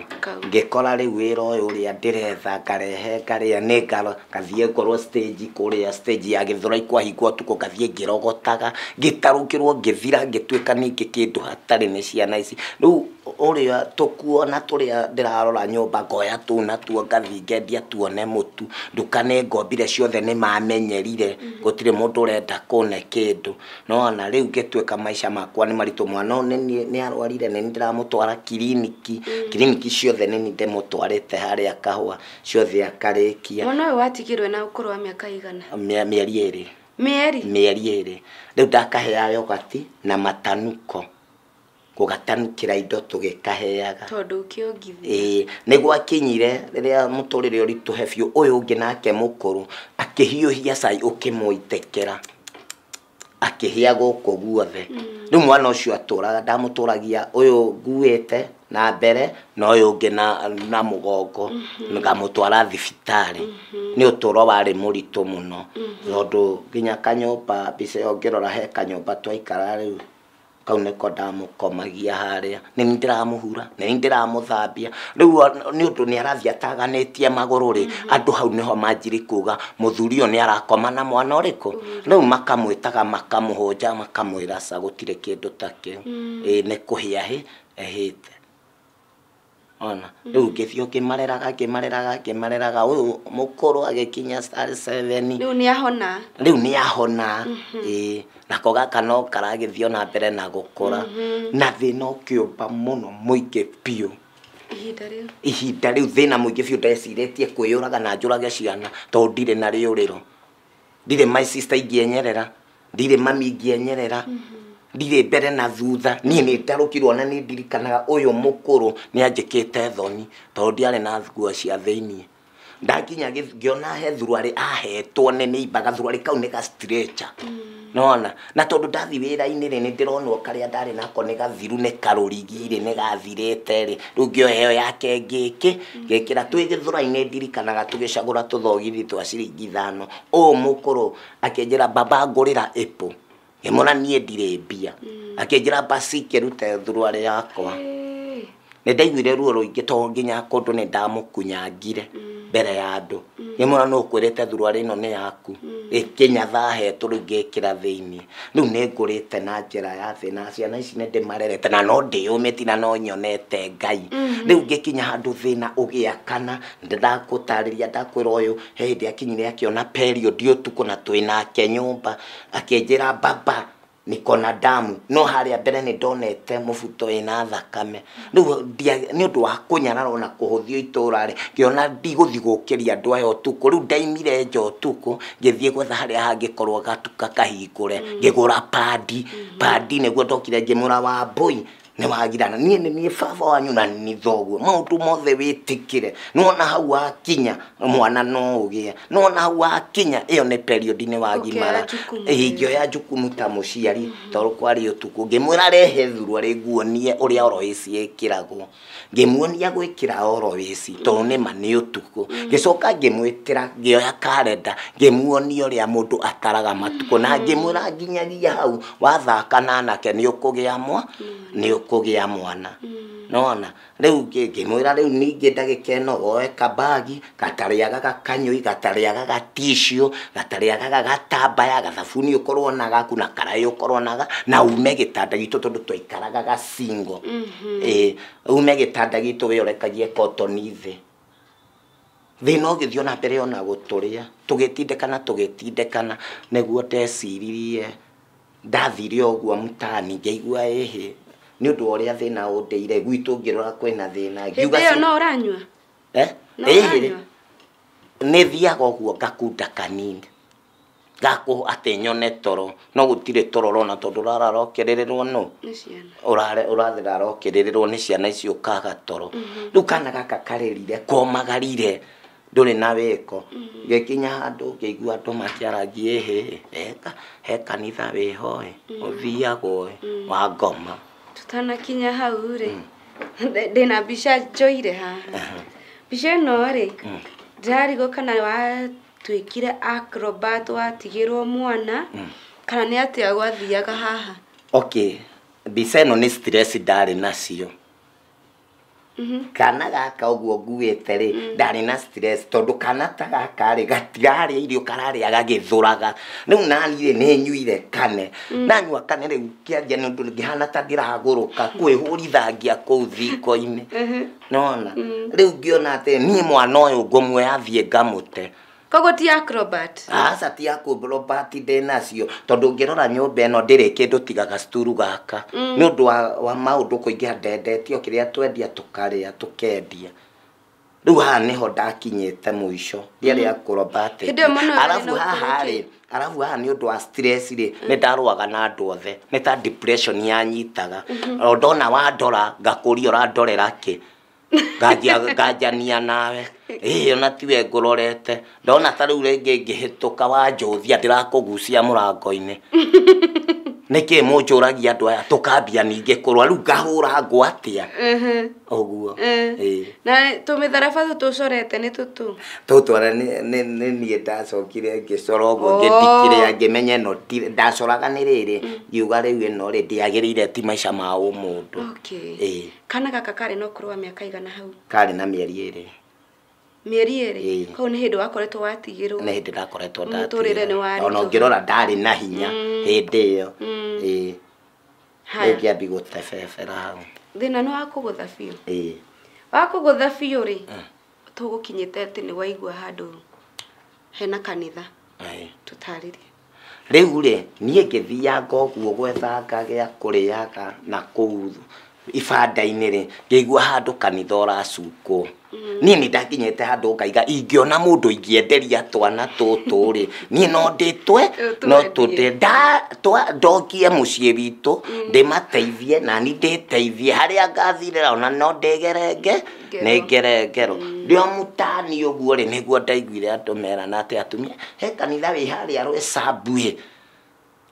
Speaker 2: ngĩkora rĩu wĩra ũyũ ũrĩa ndĩretha ngarehe ngarĩa nĩ ngathiĩ ngorwo stage kũrĩa stage ya Gĩthũrai kwahingwo ũtukũ ngathiĩ ngĩrogotaga ngĩtarũkĩrwo ngĩthira ngĩtuĩka ningĩ kĩndũ hatarĩ nĩ ciana ici rĩu ũrĩa tũkuona tũrĩa ndĩrarora nyũmba ngoya tũu natuo ngathiĩ ngendia tuone mũtu nduka nĩ ngombire ciothe nĩ mamenyerire gũtirĩ mũndũ ũrenda kũne kĩndũ nona rĩu ngĩtuĩka maica makwa nĩ maritũ mwana ũyũ nĩ arwarire nĩ ndĩramũtwara kiriniki kiriniki ciothe nĩ ndĩmũtwarĩte harĩa kahũa ciothe akarĩkia
Speaker 1: mwana ũyũ watigirwe na ũkũrũ wa mĩaka igana
Speaker 2: mĩeri ĩrĩ
Speaker 1: Mĩeri?
Speaker 2: Mĩeri 2. Rĩu ndakaheaga yogati na matanuko, gũgatanukĩra indo tũgĩkaheaga.
Speaker 1: Tondũ ũkĩongithia.
Speaker 2: Ĩĩ, nĩ gwakinyire rĩrĩa mũtũrĩre ũritũhe biũ, ũyũ ũngĩ nake mũkũrũ akĩhiũhia cai ũkĩmũitekera, akĩhĩa gũkũ guothe. Rĩu mwana ũcio atũraga, ndamũtũragia ũyũ nguĩte na mbere na ũyũ ũngĩ na mũgongo, ngamũtwara thibitarĩ. Nĩ ũtũro warĩ mũritũ mũno, tondũ nginya kanyũmba, mbica ĩyo ngĩrora he kanyũmba twaikara rĩu, kau nĩko ndamũkomagia harĩa, nĩ niĩ ndĩramũhura, nĩ niĩ ndĩramũthambia. Rĩu nĩ ũndũ nĩ arathiĩ ataganĩtie magũrũ rĩ, andũ hau nĩho manjiri kuga mũthuri ũyũ nĩ arakoma na mwana ũrĩkũ. Rĩu makamwĩtaga makamũhũnja makamwĩra ca gũtirĩ kĩndũ ta kĩu. Ĩĩ nĩ kũhĩa hĩ ehĩte. Ona rĩu ngĩthiĩ ngĩmareraga ngĩmareraga ngĩmareraga, ũyũ mũkũrũ agĩkinya star 7.
Speaker 1: Rĩu nĩ ahona.
Speaker 2: Rĩu nĩ ahona. Ĩĩ, nako gaka no karagĩthiĩ ona mbere na gũkũra. Na thĩna ũkĩũmba mũno mũingĩ biũ.
Speaker 1: Ihinda rĩu.
Speaker 2: Ihinda rĩu thĩna mũingĩ biũ, ndecirĩtie kwĩyũraga na njũrage ciana tondũ ndirĩ na rĩũrĩro. Ndirĩ my sister ingĩenyerera, ndirĩ mami ingĩenyerera, ndirĩ mbere na thutha. Niĩ nĩ ndarũkirwo na nĩ ndirikanaga ũyũ mũkũrũ nĩ anjĩkĩte thoni tondũ ndiarĩ na nguo cia thĩiniĩ. Ndakinya ngĩona he thuruarĩ ahetwo nĩ neighbor, gathuruarĩ kau nĩ ga stretcher. Nĩwona? Na tondũ ndathiĩ wĩra-inĩ rĩ, nĩ ndĩronwo karĩa ndarĩ nako nĩ gathiru, nĩ karũrigi rĩ, nĩ gathirĩte rĩ. Rĩu ngĩoya ĩyo yake ngĩkĩ, ngĩkĩra. Twĩ gĩthũrai-inĩ ndirikanaga tũgĩcagũra tũthogithi twa ciringi 5. Ũyũ mũkũrũ akĩnjĩra baba ngũrĩra apple. Ngĩmwĩra niĩ ndirĩ mbia. Akĩnjĩra basi kĩrute thuruarĩ yakwa. Nĩ ndaiguire ruo rũingĩ tondũ nginya kũndũ nĩ ndamũkunyangire mbere ya andũ. Ngĩmwĩra nũ ũkwĩrĩte thuruarĩ ĩno nĩ yaku. Ĩkĩnya thahetwo rĩu ngĩkĩra thĩiniĩ. Rĩu nĩ ngũrĩte na njĩra ya thĩna, ciana ici nĩ ndĩmarerete na no ndĩyũmĩtie na no nyonete Ngai. Rĩu ngĩkinya handũ thĩna ũgĩakana, ndakũtarĩria ndakwĩra ũyũ he hĩndĩ akinyire akĩona period ũtukũ na twĩnake nyũmba, akĩnjĩra baba niko na damu. No harĩa mbere nĩ ndonete mũbuto wĩna thakame. Rĩu nĩ ũndũ wa kũnyararwo na kũhũthio itũra rĩ, ngĩona ndigũthiĩ gũkĩria andũ aya ũtukũ. Rĩu ndaimire nja ũtukũ, ngĩthiĩ gwetha harĩa hangĩkorwo gatuka kahingũre, ngĩgũra padi. Padi nĩguo ndokire ngĩmũra Wambũi nĩ wagirana. Niĩ nĩ niĩ baba wanyu na nĩ thoguo. Maũndũ mothe wĩtĩkĩre. Nĩwona hau wakinya, mwana no ũgĩe. Nĩwona hau wakinya, ĩyo nĩ period nĩ wagimara.
Speaker 1: Ũkĩoya jukumu.
Speaker 2: Ĩĩ, ngĩoya jukumu ta mũciari, tondũ kwarĩ ũtukũ. Ngĩmwĩra rehe thuruarĩ nguonie ũrĩa oroĩci ĩkĩragwo. Ngĩmuonia gwĩkĩra oroĩci, tondũ nĩma nĩ ũtukũ. Ngĩcoka ngĩmwĩtĩra, ngĩoya karenda, ngĩmuonia ũrĩa mũndũ ataraga matukũ. Na ngĩmwĩra nginyagia hau, wathaka na anake nĩ ũkũgĩa nĩ ũkũgĩa mwana. Nĩwona? Rĩu ngĩmwĩra rĩu ningĩ ndagĩka ĩno woe kabagi, gatarĩaga gakanyũi, gatarĩaga gaticiũ, gatarĩaga gatambaya, gathabuni ũkorwo na gaku na karaĩ ũkorwo na na ume gĩtanda gitũ tondũ twaikaraga gacingo. Ĩĩ, ume gĩtanda gitũ wĩorekagie kotoni thĩ. Thĩna ũgĩthiĩ ona mbere ona gũtũrĩa, tũgĩtindĩkana tũgĩtindĩkana, nĩguo ndeciririe, ndathire ũguo mtaani ngĩigua ĩhĩ, nĩ ũndũ wa ũrĩa thĩna ũndĩire, gwitũ ngĩrora kwĩna thĩna.
Speaker 1: Hĩndĩ ĩyo no ũranyua?
Speaker 2: Eh?
Speaker 1: No
Speaker 2: Ĩhĩ.
Speaker 1: ũranyua?
Speaker 2: Nĩ thiaga ũguo ngakunda kanini. Gakũ atĩ nyone toro, no gũtirĩ toro ũrona tondũ ũrarara ũkĩrĩrĩrwo nũ?
Speaker 1: Nĩ ciana.
Speaker 2: Ũrarara ũkĩrĩrĩrwo nĩ ciana icio ũkaga toro. Rĩu kana gaka karĩrire, komagarire, ndũrĩ na wĩko. Ngĩkinya handũ ngĩigua andũ makĩaragia ĩhĩ, he kanitha wĩho ĩ, ũthiagwo ĩ, wa ngoma.
Speaker 1: Tutanakinya hau rĩ, ndĩna mbica njoire haha. Mbica ĩno rĩ, ndĩrarigwo kana watuĩkire acrobat watigĩrwo mwana, kana nĩ atĩa gwathiaga haha?
Speaker 2: Okay, mbica ĩno nĩ stress ndarĩ nacio. Kana gaka ũguo nguĩte rĩ, ndarĩ na stress tondũ kana ta gaka rĩ, gatirarĩa irio, kararĩa gagĩthũraga. Rĩu nani rĩ, nĩ nyuire kane. Ndanyua kane rĩu kĩanjia nĩ ũndũ ngĩhana ta ndĩragũrũka, kwĩhũrithangia kũu thingo-inĩ. Nĩwona? Rĩu ngĩona atĩ niĩ mwana ũyũ ngũmuoya thiĩ ngamũte.
Speaker 1: Koguo ti acrobat?
Speaker 2: Aca, ti acrobat ndĩ nacio, tondũ ũngĩrora nyũmba ĩno ndĩrĩ kĩndũ tiga gacuturu gaka. Nĩ ũndũ wa maũndũ kũingĩha, ndendetio kĩrĩa twendia tũkarĩa tũkendia. Rĩu haha nĩho ndakinyĩte mũico, ndiarĩ acrobat.
Speaker 1: Hĩndĩ ĩyo mũno
Speaker 2: Arabu
Speaker 1: wĩna
Speaker 2: haha
Speaker 1: ũkũrũ
Speaker 2: rĩ,
Speaker 1: kĩ?
Speaker 2: Arabu haha nĩ ũndũ wa stress rĩ, nĩ ndarũaga na andũ othe, nĩ ta depression yanyitaga. O ndona wandora ngakũria ũrandorera kĩ, nganjania nawe, ĩĩ ona tiwe ngũrorete. Ndona ta rĩu rĩngĩ ngĩhĩtũka wanjũthia ndĩrakũgucia mũrango-inĩ. Nĩkĩ mũnjũragia andũ aya tũkambia ningĩ kũrũa, rĩu ngahũra ngũ atĩa? Ũguo. Ĩĩ.
Speaker 1: Na tũmĩtharaba tũtũ ũcorete nĩ tũtũ?
Speaker 2: Tũtũ nĩ niĩ ndacokire ngĩcora ũguo, ngĩthikĩrĩria ngĩmenya ĩno ndacoraga nĩ rĩrĩ, ngiuga rĩu ĩno rĩ ndĩagĩrĩire ti maica ma ũmũndũ. Ĩĩ.
Speaker 1: Kana gaka karĩ na ũkũrũ wa mĩaka igana hau?
Speaker 2: Karĩ na mĩeri 2.
Speaker 1: Mĩeri 2? Kau nĩ hĩndĩ wakoretwo watigĩrwo?
Speaker 2: Nĩ hĩndĩ ndakoretwo ndatigĩrwo.
Speaker 1: Mũtũrĩre nĩ warĩ.
Speaker 2: Ona ũngĩrora ndarĩ na hinya hĩndĩ ĩyo. Ĩĩ.
Speaker 1: Haya.
Speaker 2: Ngĩambi gũtebebera hau.
Speaker 1: Thĩna nĩ wakũgũtha biũ?
Speaker 2: Ĩĩ.
Speaker 1: Wakũgũtha biũ rĩ, tũgũkinyĩte atĩ nĩ waigua handũ hena kanitha. Tũtarĩrie.
Speaker 2: Rĩu rĩ, niĩ ngĩthianga ũguo gwethanga gĩa kũrĩaga na kũu ibanda-inĩ rĩ, ngĩigua handũ kanitha ũracukwo. Niĩ nĩ ndakinyĩte handũ ngaiga ingĩona mũndũ ingĩenderia twana tũtũ rĩ, niĩ no ndĩtwe, no tũte ndokie mũciĩ witũ, ndĩmateithie na niĩ ndĩteithie harĩa ngathirĩra ona no ndĩgerenge, nĩ ngere ngero. Ndĩ o mũtani ũguo rĩ, nĩguo ndaiguire andũ merana atĩ atumia, he kanitha wĩ harĩa Rwĩcambu ĩ,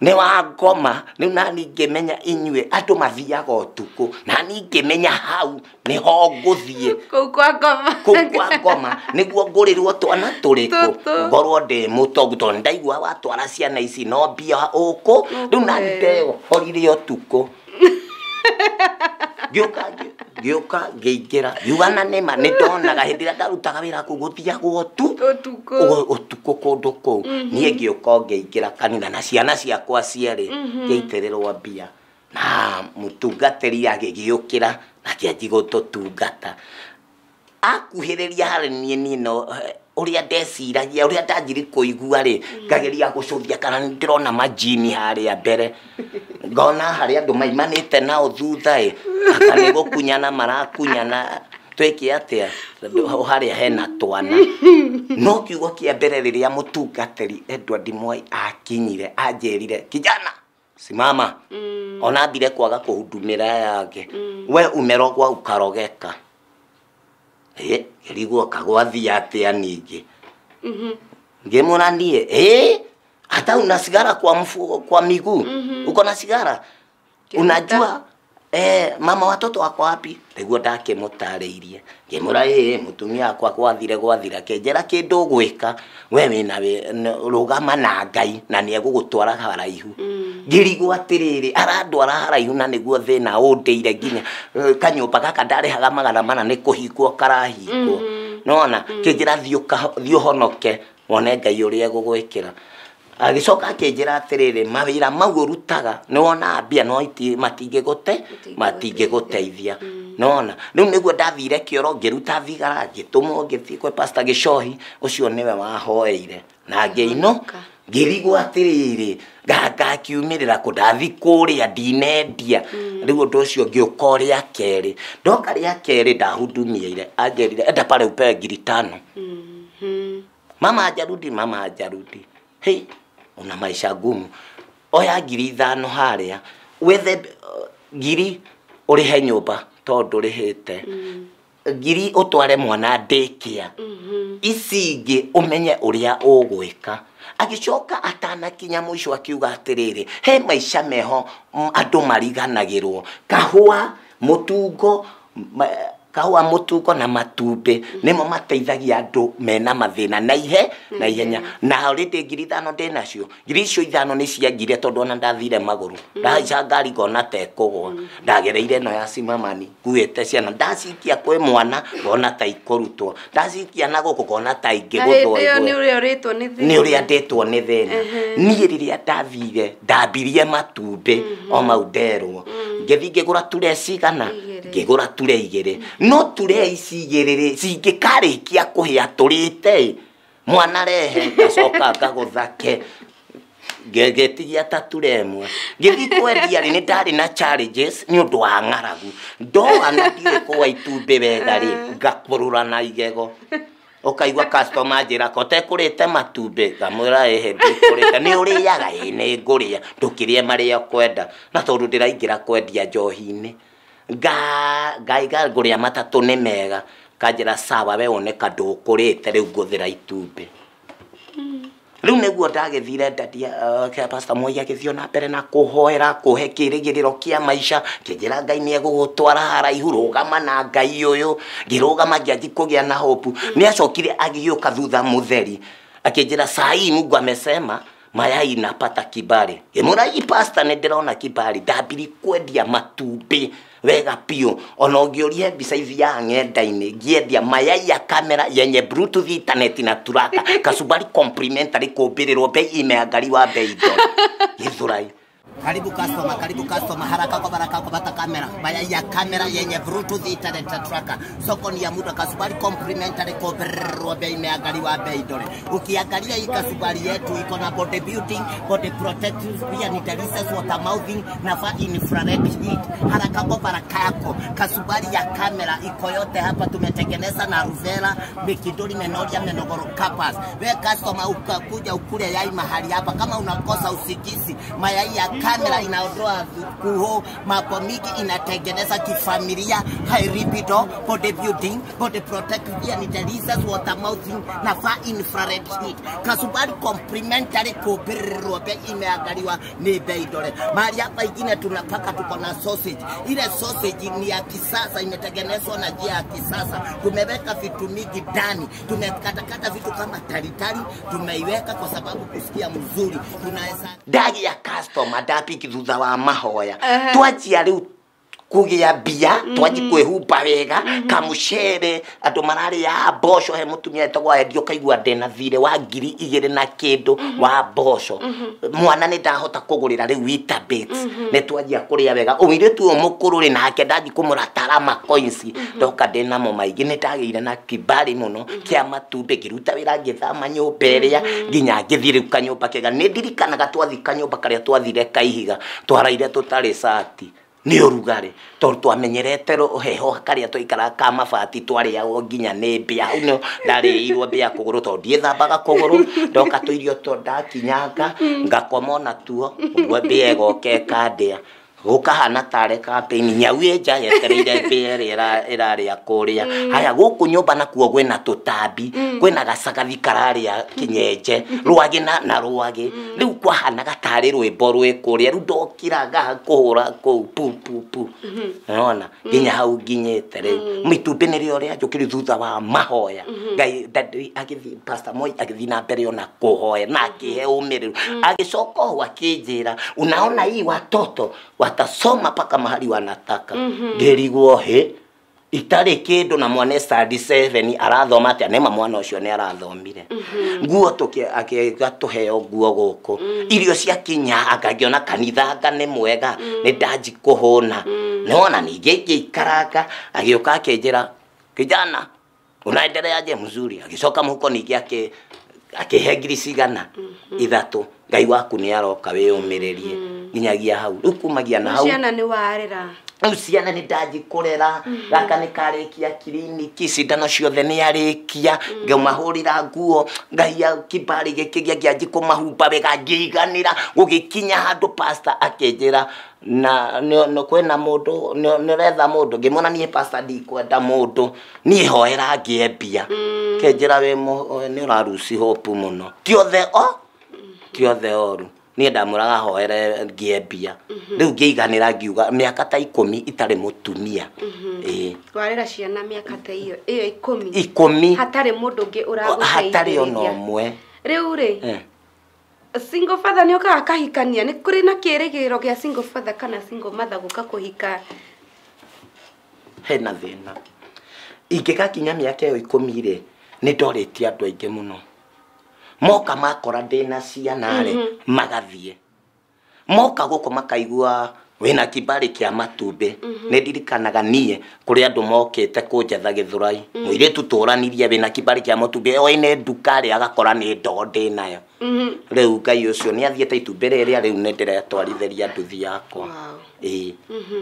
Speaker 2: nĩ wa ngoma. Rĩu nani ngĩmenya inyuĩ andũ mathiaga ũtukũ, nani ngĩmenya hau nĩho ngũthiĩ.
Speaker 1: Kũu kwa ngoma.
Speaker 2: Kũu kwa ngoma nĩguo ngũrĩrwo twana tũrĩkũ, ngorwo ndĩ mũtongu, tondũ nĩndaigua watwara ciana ici no mbia ũkũ. Rĩu nani ndeyohorire ũtukũ. Ngĩũka ngĩingĩra, ngiuga na nĩma nĩndonaga hĩndĩ ĩrĩa ndarutaga wĩra kũu gũthiagwo
Speaker 1: ũtukũ.
Speaker 2: Ũtukũ kũndũ kũu. Niĩ ngĩũka ngĩingĩra kanitha na ciana ciakwa cierĩ, ngĩitĩrĩrwo mbia. Na mũtungatĩri agĩgĩũkĩra na akĩanjia gũtũtungata. Akuhĩrĩria harĩ niĩ, niĩ no ũrĩa ndeciragia, ũrĩa ndanjiri kũigua rĩ, ngageria gũcũthia kana nĩ ndĩrona majini harĩa mbere. Ngona harĩa andũ maimanĩte nao thutha ĩ, anga nĩ gũkunyana marakunyana, twĩke atĩa? Harĩa hena twana. No kiugo kĩa mbere rĩrĩa mũtungatĩri Edward Mwai akinyire, anjĩrire, kijana, simama. Ona ambire kwaga kũhudumĩra aya angĩ. We umerogwa ukarogeka. Ngĩrigwo kagwathiĩ atĩa ningĩ. Ngĩmwĩra niĩ, hata una sigara kwa mfuko, kwa miguu. Uko na sigara? Unajua, mama watoto wako wapi? Nĩguo ndakĩmũtarĩirie. Ngĩmwĩra, mũtumia wakwa gwathire gwathira, kĩnjĩra kĩndũ ũgwĩka, we wĩna rũgama na Ngai na nĩegũgũtwara haraihu. Ngĩrigwo atĩrĩrĩ, arandwara haraihu na nĩguo thĩna ũndĩire nginya kanyũmba gaka ndarĩhaga 400 nĩ kũhingwo karahingwo. Nĩwona? Kĩnjĩra thiĩ ũhonoke, wone Ngai ũrĩa egũgwĩkĩra. Agĩcoka akĩnjĩra atĩrĩrĩ, mawĩra mau ũrutaga nĩwonaga mbia no matingĩgũteithia. Nĩwona? Rĩu nĩguo ndathire kĩoro ngĩruta thigara, ngĩtũmwo ngĩthiĩ kwĩ Pastor Gĩcohi, ũcio nĩwe wahoeire. Na ngĩinũ, ngĩrigwo atĩrĩrĩ, ngakiumĩrĩra kũ, ndathi kũrĩa ndinendia. Rĩu ũndũ ũcio ngĩũka o rĩa kerĩ. Ndoka rĩa kerĩ ndahudumiire, anjĩrire, enda pale upewe ngiri 5. Mama hajarudi, mama hajarudi. Hey, una maisha ngumu. Oya ngiri 5 harĩa, wethe ngiri ũrĩhe nyũmba tondũ ndũrĩhĩte. Ngiri ũtware mwana daycare. Ici ingĩ ũmenye ũrĩa ũgwĩka. Agĩcoka atanakinya mũico akiuga atĩrĩrĩ, he maica meho andũ mariganagĩrwo. Kahũa, mũtungo, kahũa, mũtungo na matumbĩ nĩmo mateithagia andũ mena mathĩna na na ihenya. Na already ngiri 5 ndĩnacio. Ngiri icio 5 nĩ ciangire tondũ ona ndathire magũrũ. Ndahaica ngari ngona ta ĩkũgũa. Ndagereire ĩno ya Simamani nguĩte ciana, ndacikia kwĩ mwana ngona ta ikũrutwo, ndacikia na gũkũ ngona ta ingĩgũthwo.
Speaker 1: Na hĩndĩ ĩyo nĩ ũrĩa ũrĩtwo nĩ thĩna.
Speaker 2: Nĩ ũrĩa ndĩtwo nĩ thĩna. Niĩ rĩrĩa ndathire ndambirie matumbĩ o mau nderwo. Ngĩthiĩ ngĩgũra ture cigana? Ngĩgũra ture 2. No ture ici 2 rĩ, cingĩkarĩkia kũhĩa tũrĩte, mwana rehe ngacoka ngagũthake. Ngĩtigia ta ture 1. Ngĩthiĩ kwendia rĩ, nĩ ndarĩ na challenges nĩ ũndũ wa ng'aragu. Ndoa na ndiũĩ kũgũa itumbĩ wega rĩ, ngakũrũra na igego. Ũkaigua customer njĩra ko ũtekũrĩte matumbĩ, ngamwĩra ĩhĩ ndikũrĩte. Nĩ ũrĩaga? Ĩĩ nĩ ngũrĩa. Ndũkĩrĩe marĩa ũkwenda. Na tondũ ndĩraingĩra kwendia njohi-inĩ, ngaiga ngũrĩa matatũ nĩ mega. Kanjĩra sawa, we woneka ndũkũrĩte, rĩu ngũthĩra itumbĩ. Rĩu nĩguo ndagĩthire ndadia Pastor Moi agĩthiĩ na mbere na kũhoera, kũhe kĩrĩgĩrĩro kĩa maica, kĩnjĩra Ngai nĩ egũgũtwara haraihu, rũgama na Ngai ũyũ. Ngĩrũgama ngĩanji kũgĩa na hope. Nĩ acokire agĩũka thutha mũtheri akĩnjĩra saa hii Mungu amesema mayai inapata kibali. Ngĩmwĩra hii pastor, nĩ ndĩrona kibali. Ndambiri kwendia matumbĩ wega biũ, ona ũngĩũria mbica ithiaga ng'enda-inĩ ngĩendia mayai ya kamera yenye bluetooth, internet na turaka kasubari complimentary, kũmbĩrĩrwo bei imeangaliwa bei ndore Gĩthũrai.
Speaker 3: Karibu customer, karibu customer, haraka kwa baraka kwa bata kamera. Mayai ya kamera yenye bluetooth, internet na tracker. Soko ni ya muda, kasubari complimentary, kwa bei imeangaliwa bei dole. Ukiangalia hii kasubari yetu iko na body building, body protective, pia ni delicious water mouthing na far infrared heat. Haraka kwa baraka yako. Kasubari ya kamera iko yote hapa, tumetengeneza na Ruvera, Mikidori, Menoria, Menogoro, Kapas. We customer, ukakuja ukule yai mahali hapa, kama unakosa usingizi, mayai ya kamera inaondoa kuho mambo mingi, inatengeneza kifamilia, high libido, body building, body protect, pia ni delicious water mouthing na far infrared heat. Kasubari complimentary, kubirwa bei imeangaliwa ni bei dole. Mahali hapa ingine tunapaka, tuko na sausage. Ile sausage ni ya kisasa, imetengenezwa na njia ya kisasa. Tumeweka vitu mingi ndani, tumekatakata vitu kama taritari, tumeiweka kwa sababu kusikia mzuri. Tunaweza
Speaker 2: Ndagia customer ndapiki thutha wa mahoya, twanjia rĩu kũgĩa mbia, twanji kwĩhumba wega, kamucere andũ mararĩa mboco, he mũtumia etagwo endio, kaigua ndĩna thirĩ wa 2000 na kĩndũ wa mboco. Mwana nĩ ndahota kũgũrĩra rĩu Weetabix, nĩ twanjia kũrĩa wega. Ũmũirĩtu ũyũ mũkũrũ rĩ, nake ndanji kũmũratara macoins, ndoka ndĩnamo maingĩ. Nĩ ndagĩire na kibali mũno kĩa matumbĩ, ngĩruta wĩra, ngĩthama nyũmba ĩrĩa nginya ngĩthiĩ rĩu kanyũmba kega. Nĩ ndirikanaga twathi kanyũmba karĩa twathire kaihiga, twaraire tũtarĩ cati nĩ ũrugarĩ, tondũ twamenyerete heho karĩa twaikaraga ka mabati, twarĩagwo nginya nĩ mbĩa. Hau nĩho ndarĩirwo mbĩa kũgũrũ tondũ ndiĩthambaga kũgũrũ. Ndoka tũirio two ndakinyanga ngakoma ona tuo ũguo, mbĩa ĩgoka ĩkandĩa, gũkahana tarĩ campaign, nyau ĩ nja yetereire mbĩa ĩrĩa ĩrarĩa kũrĩa. Haya, gũkũ nyũmba nakuo kwĩna tũtambi, kwĩna gacagathi kararĩa kĩnyenje, rwagĩ na rwagĩ. Rĩu kwahanaga tarĩ rwĩmbo rwĩ kũrĩa. Rĩu ndokira ngaha kũhũra kũu pu pu pu, nona nginya hau nginyĩte rĩu mitumbĩ nĩrĩo rĩanjũkĩrio thutha wa mahoya. Ngai agĩthiĩ, Pastor Moi agĩthiĩ na mbere ona kũhoya na akĩhe ũmĩrĩru, agĩcoka oho akĩnjĩra, unaona hii watoto watasoma mpaka mahali wanataka. Ngĩrigwo hĩ itarĩ kĩndũ na mwana standard 7 arathoma atĩa? Nĩma mwana ũcio nĩ arathomire. Nguo akĩga tũheo nguo gũkũ, irio ciakinya, anga ngĩona kanitha anga nĩ mwega, nĩ ndanji kũhũna. Nĩwona ningĩ ngĩikaranga, agĩũka akĩnjĩra, kijana, unaendeleaje? Mzuri. Agĩcoka mũhuko ningĩ akĩhe ngiri cigana ithatũ. Ngai waku nĩ aroka, wĩyũmĩrĩrie. Nginyagia hau rĩu, kumagia na hau.
Speaker 1: Ciana nĩ warĩra?
Speaker 2: Rĩu ciana nĩ ndanji kũrera. Gaka nĩ karĩkia kiriniki, cindano ciothe nĩ arĩkia, ngaumahũrĩra nguo, ngahia kibari gĩkĩ gĩangĩanji kũmahumba wega, ngĩiganĩra. Gũgĩkinya handũ pastor akĩnjĩra na nĩ kwĩna mũndũ nĩ ũretha mũndũ. Ngĩmwona niĩ pastor ndikwenda mũndũ, niĩ hoera ngĩe mbia. Kĩnjĩra wĩ nĩ ũraruci hope mũno, ti othe o ti othe oru. Niĩ ndamũraga hoere ngĩe mbia. Rĩu ngĩiganĩra, ngiuga mĩaka ta 10 itarĩ mũtumia, ĩĩ.
Speaker 1: Warĩra ciana mĩaka ta ĩyo 10?
Speaker 2: 10.
Speaker 1: Hatarĩ mũndũ ũngĩ
Speaker 2: Hatarĩ ona
Speaker 1: ũragũteithĩrĩria?
Speaker 2: ũmwe.
Speaker 1: Rĩu rĩ, single father nĩ ũkaga akahikania? Nĩ kũrĩ na kĩrĩgĩrĩro gĩa single father kana single mother gũka kũhika?
Speaker 2: Hena thĩna, ingĩgakinya mĩaka ĩyo 10 rĩ, nĩ ndorĩtie andũ aingĩ mũno moka makora ndĩna ciana rĩ, magathiĩ moka gũkũ makaigua wĩna kibali kĩa matumbĩ. Nĩ ndirikanaga niĩ kũrĩ andũ mokĩte kũnjetha Gĩthũrai, mũirĩtu tũranirie wĩna kibali kĩa matumbĩ, oine nduka rĩ, agakora nĩ ndoo ndĩnayo. Rĩu Ngai ũcio nĩ athiĩte itumbĩ rĩrĩa, rĩu nĩ ndĩretwarithĩria nduthi yakwa. Ĩĩ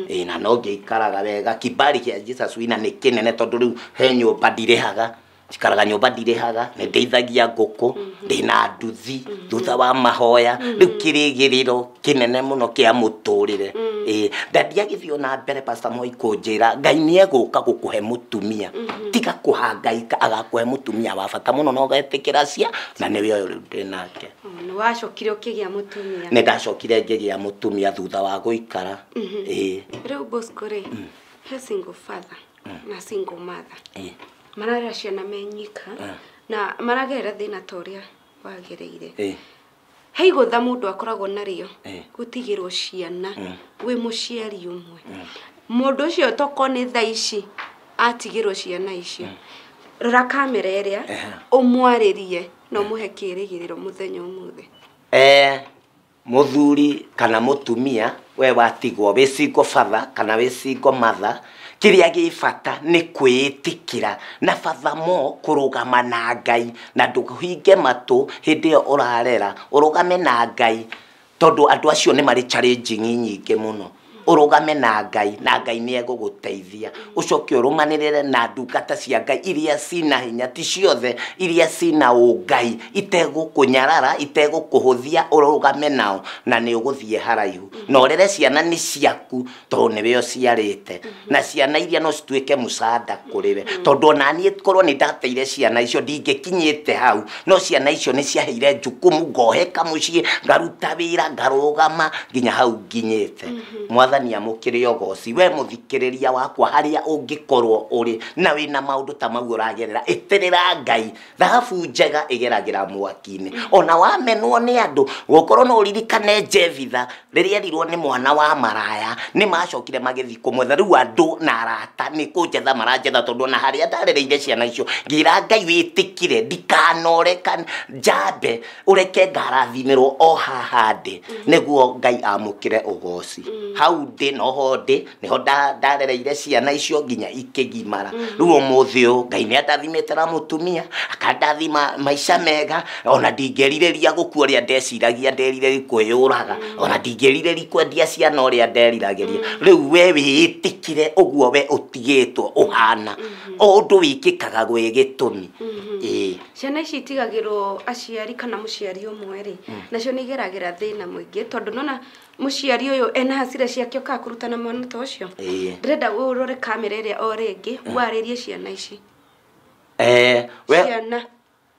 Speaker 2: ĩĩ, na no ngĩikaraga wega. Kibali kĩa Jesus Winner nĩ kĩnene, tondũ rĩu he nyũmba ndirĩhaga. Njikaraga nyũmba ndirĩhaga, nĩ ndeithagia ngũkũ, ndĩna nduthi thutha wa mahoya, rĩu kĩrĩgĩrĩro kĩnene mũno kĩa mũtũrĩre. Ĩĩ, ndadi agĩthiĩ ona mbere Pastor Moi kũnjĩra Ngai nĩ egũka gũkũhe mũtumia, tiga kũhangaika, agakũhe mũtumia wa bata mũno na ũgetĩkĩra cia, na nĩwe ũyũ rĩu ndĩ nake.
Speaker 1: Nĩ wacokire ũkĩgĩa mũtumia?
Speaker 2: Nĩ ndacokire ngĩgĩa mũtumia thutha wa gũikara. Ĩĩ.
Speaker 1: Rĩu Bosco rĩ, he single father na single mother mararera ciana menyika na maragerera thĩna ta ũrĩa wagereire. He igũtha mũndũ akoragwo narĩo gũtigĩrwo ciana wĩ mũciari ũmwe. Mũndũ ũcio toko nĩ thaa ici atigĩrwo ciana icio, rora kamera ĩrĩa ũmwarĩrie na ũmũhe kĩĩrĩgĩrĩro mũthenya ũmũthĩ.
Speaker 2: Mũthuri kana mũtumia we watigwo wĩ single father kana wĩ single mother, kĩrĩa gĩ bata nĩ kwĩĩtĩkĩra na batha mo kũrũgama na Ngai, na ndũhinge matũ hĩndĩ ĩyo ũrarera, ũrũgame na Ngai, tondũ andũ acio nĩ marĩ challenging nyingĩ mũno. Ũrũgame na Ngai na Ngai nĩ egũgũteithia. Ũcoke ũrũmanĩrĩre na ndungata cia Ngai iria cina hinya, ti ciothe, iria cina ũngai, itegũkũnyarara, itegũkũhũthia, ũrũgame nao na nĩ ũgũthiĩ haraihu. Na ũrere ciana nĩ ciaku tondũ nĩwe ũciarĩte, na ciana iria no cituĩke mũcanda kũrĩ we, tondũ ona niĩ korwo nĩ ndateire ciana icio ndingĩkinyĩte hau, no ciana icio nĩ ciaheire jukumu, ngoheka mũciĩ, ngaruta wĩra, ngarũgama nginya hau nginyĩte. Mwathani amũkĩre ũgoci. We mũthikĩrĩria wakwa harĩa ũngĩkorwo ũrĩ na wĩna maũndũ ta mau ũragerera, ĩtĩrĩra Ngai. Thahabu njega ĩgeragĩra mwaki-inĩ. Ona wamenwo nĩ andũ, gũkorwo no ũririkane Jevitha rĩrĩa erirwo nĩ mwana wa maraya, nĩ macokire magĩthiĩ kũmwetha. Rĩu andũ na arata nĩ kũnjetha maranjetha, tondũ ona harĩa ndarereire ciana icio ngĩra Ngai wĩtĩkire ndikanore kana njambe ũreke ngarathimĩrwo o haha ndĩ, nĩguo Ngai amũkĩre ũgoci. Hau ndĩ noho ndĩ, nĩho ndarereire ciana icio nginya ikĩgimara. Rĩu ũmũthĩ ũyũ Ngai nĩ andathimĩte na mũtumia, akandathima maica mega, ona ndingĩrirĩria gũkua ũrĩa ndeciragia nderirĩria kwĩyũraga, ona ndingĩrirĩria kwendia ciana ũrĩa nderiragĩria. Rĩu we wĩĩtĩkire ũguo we ũtigĩtwo ũhana, o ũndũ wĩkĩkaga gwĩ gĩtũmi. Ĩĩ.
Speaker 1: Ciana ici itigagĩrwo aciari kana mũciari ũmwe rĩ, nacio nĩ igeragĩra thĩna mũingĩ, tondũ nona mũciari ũyũ ena hasira ciake okaga kũrutana mwana ta ũcio. Ndĩrenda ũrore kamera ĩrĩa o rĩngĩ warĩrie ciana ici. Ciana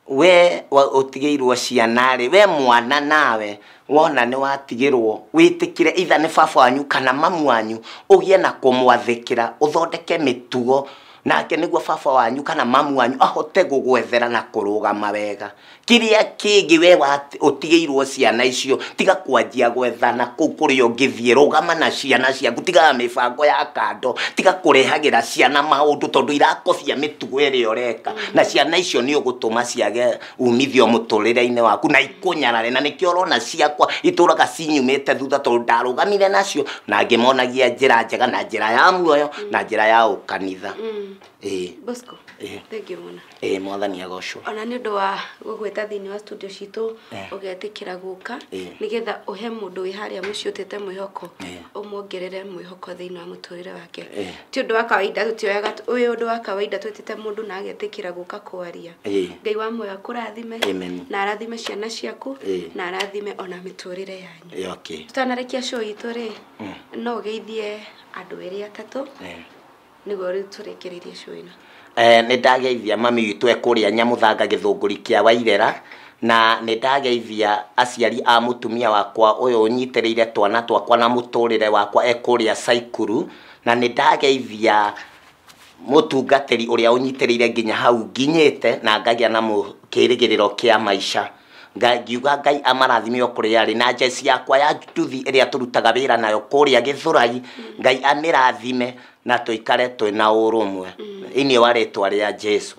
Speaker 2: we ũtigĩirwo ciana rĩ, we mwana nawe wona nĩ watigĩrwo, wĩtĩkĩre either nĩ baba wanyu kana mamu wanyu, ũgĩe na kũmwathĩkĩra, ũthondeke mĩtugo nake nĩguo baba wanyu kana mamu wanyu ahote gũgwethera na kũrũgama wega. Kĩrĩa kĩngĩ we ũtigĩirwo ciana icio, tiga kwanjia gwethana kũu kũrĩa ũngĩthiĩ, rũgama na ciana ciaku, tigaga mĩbango ya kando, tiga kũrehagĩra ciana maũndũ tondũ irakobia mĩtugo ĩrĩa ũreka, na ciana icio nĩ ũgũtũma ciage umithio mũtũrĩre-inĩ waku na ikũnyarare. Na nĩkĩo ũrona ciakwa itũraga cinyumĩte thutha, tondũ ndarũgamire nacio na ngĩmonagia njĩra njega na njĩra ya muoyo na njĩra ya ũkanitha.
Speaker 1: Bosco, thank you mũno.
Speaker 2: Mwathani agocwo.
Speaker 1: Ona nĩ ũndũ wa gũgwĩta thĩinĩ wa studio citũ, ũgetĩkĩra gũka nĩgetha ũhe mũndũ wĩ harĩa mũciĩ ũtete mwĩhoko, ũmuongerere mwĩhoko thĩinĩ wa mũtũrĩre wake. Ti ũndũ wa kawaida, tũtioyaga ũyũ ũndũ wa kawaida twĩtĩte mũndũ na agetĩkĩra gũka kwaria. Ngai wa muoyo akũrathime na arathime ciana ciaku na arathime ona mĩtũrĩre yanyu. Tũtanarekia show itũ rĩ, no ũgeithie andũ erĩ atatũ nĩguo rĩu tũrĩkĩrĩrie show ĩno.
Speaker 2: Nĩ ndageithia mami witũ e kũrĩa Nyamuthanga gĩthũngũri kĩa Wairera, na nĩ ndageithia aciari a mũtumia wakwa ũyũ ũnyitĩrĩire twana twakwa na mũtũrĩre wakwa e kũrĩa Caikuru, na nĩ ndageithia mũtungatĩri ũrĩa ũnyitĩrĩire nginya hau nginyĩte na ngagĩa na kĩĩrĩgĩrĩro kĩa maica. Ngiuga Ngai amarathime o kũrĩa arĩ, na njeci yakwa ya nduthi ĩrĩa tũrutaga wĩra nayo kũrĩa Gĩthũrai, Ngai amĩrathime na tũikare twĩna ũrũmwe thĩinĩ wa rĩtwa rĩa Jesũ.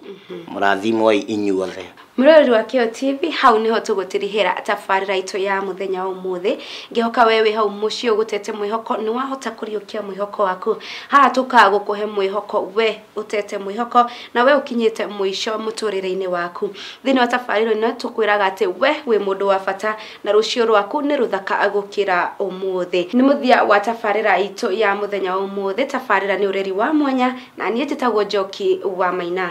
Speaker 2: Mũrathimwo inyuothe.
Speaker 1: Mũroreri wa Kĩo TV, hau niho tũgũtirihĩra tabarĩra itũ ya mũthenya wa ũmũthĩ. Ngĩhoka we wĩ hau mũciĩ ũgũtete mwĩhoko, nĩ wahota kũriũkia mwĩhoko waku. Haha tũkaga gũkũhe mwĩhoko, we ũtete mwĩhoko na we ũkinyĩte mũico mũtũrĩre-inĩ waku. Thĩinĩ wa tabarĩra ĩno tũkwĩraga atĩ we wĩ mũndũ wa bata na rũciũ rwaku nĩ rũthaka gũkĩra ũmũthĩ. Nĩ mũthia wa tabarĩra itũ ya mũthenya wa ũmũthĩ. Tabarĩra nĩ ũreri wa mwanya na niĩ njĩtagwo Njoki wa Maina.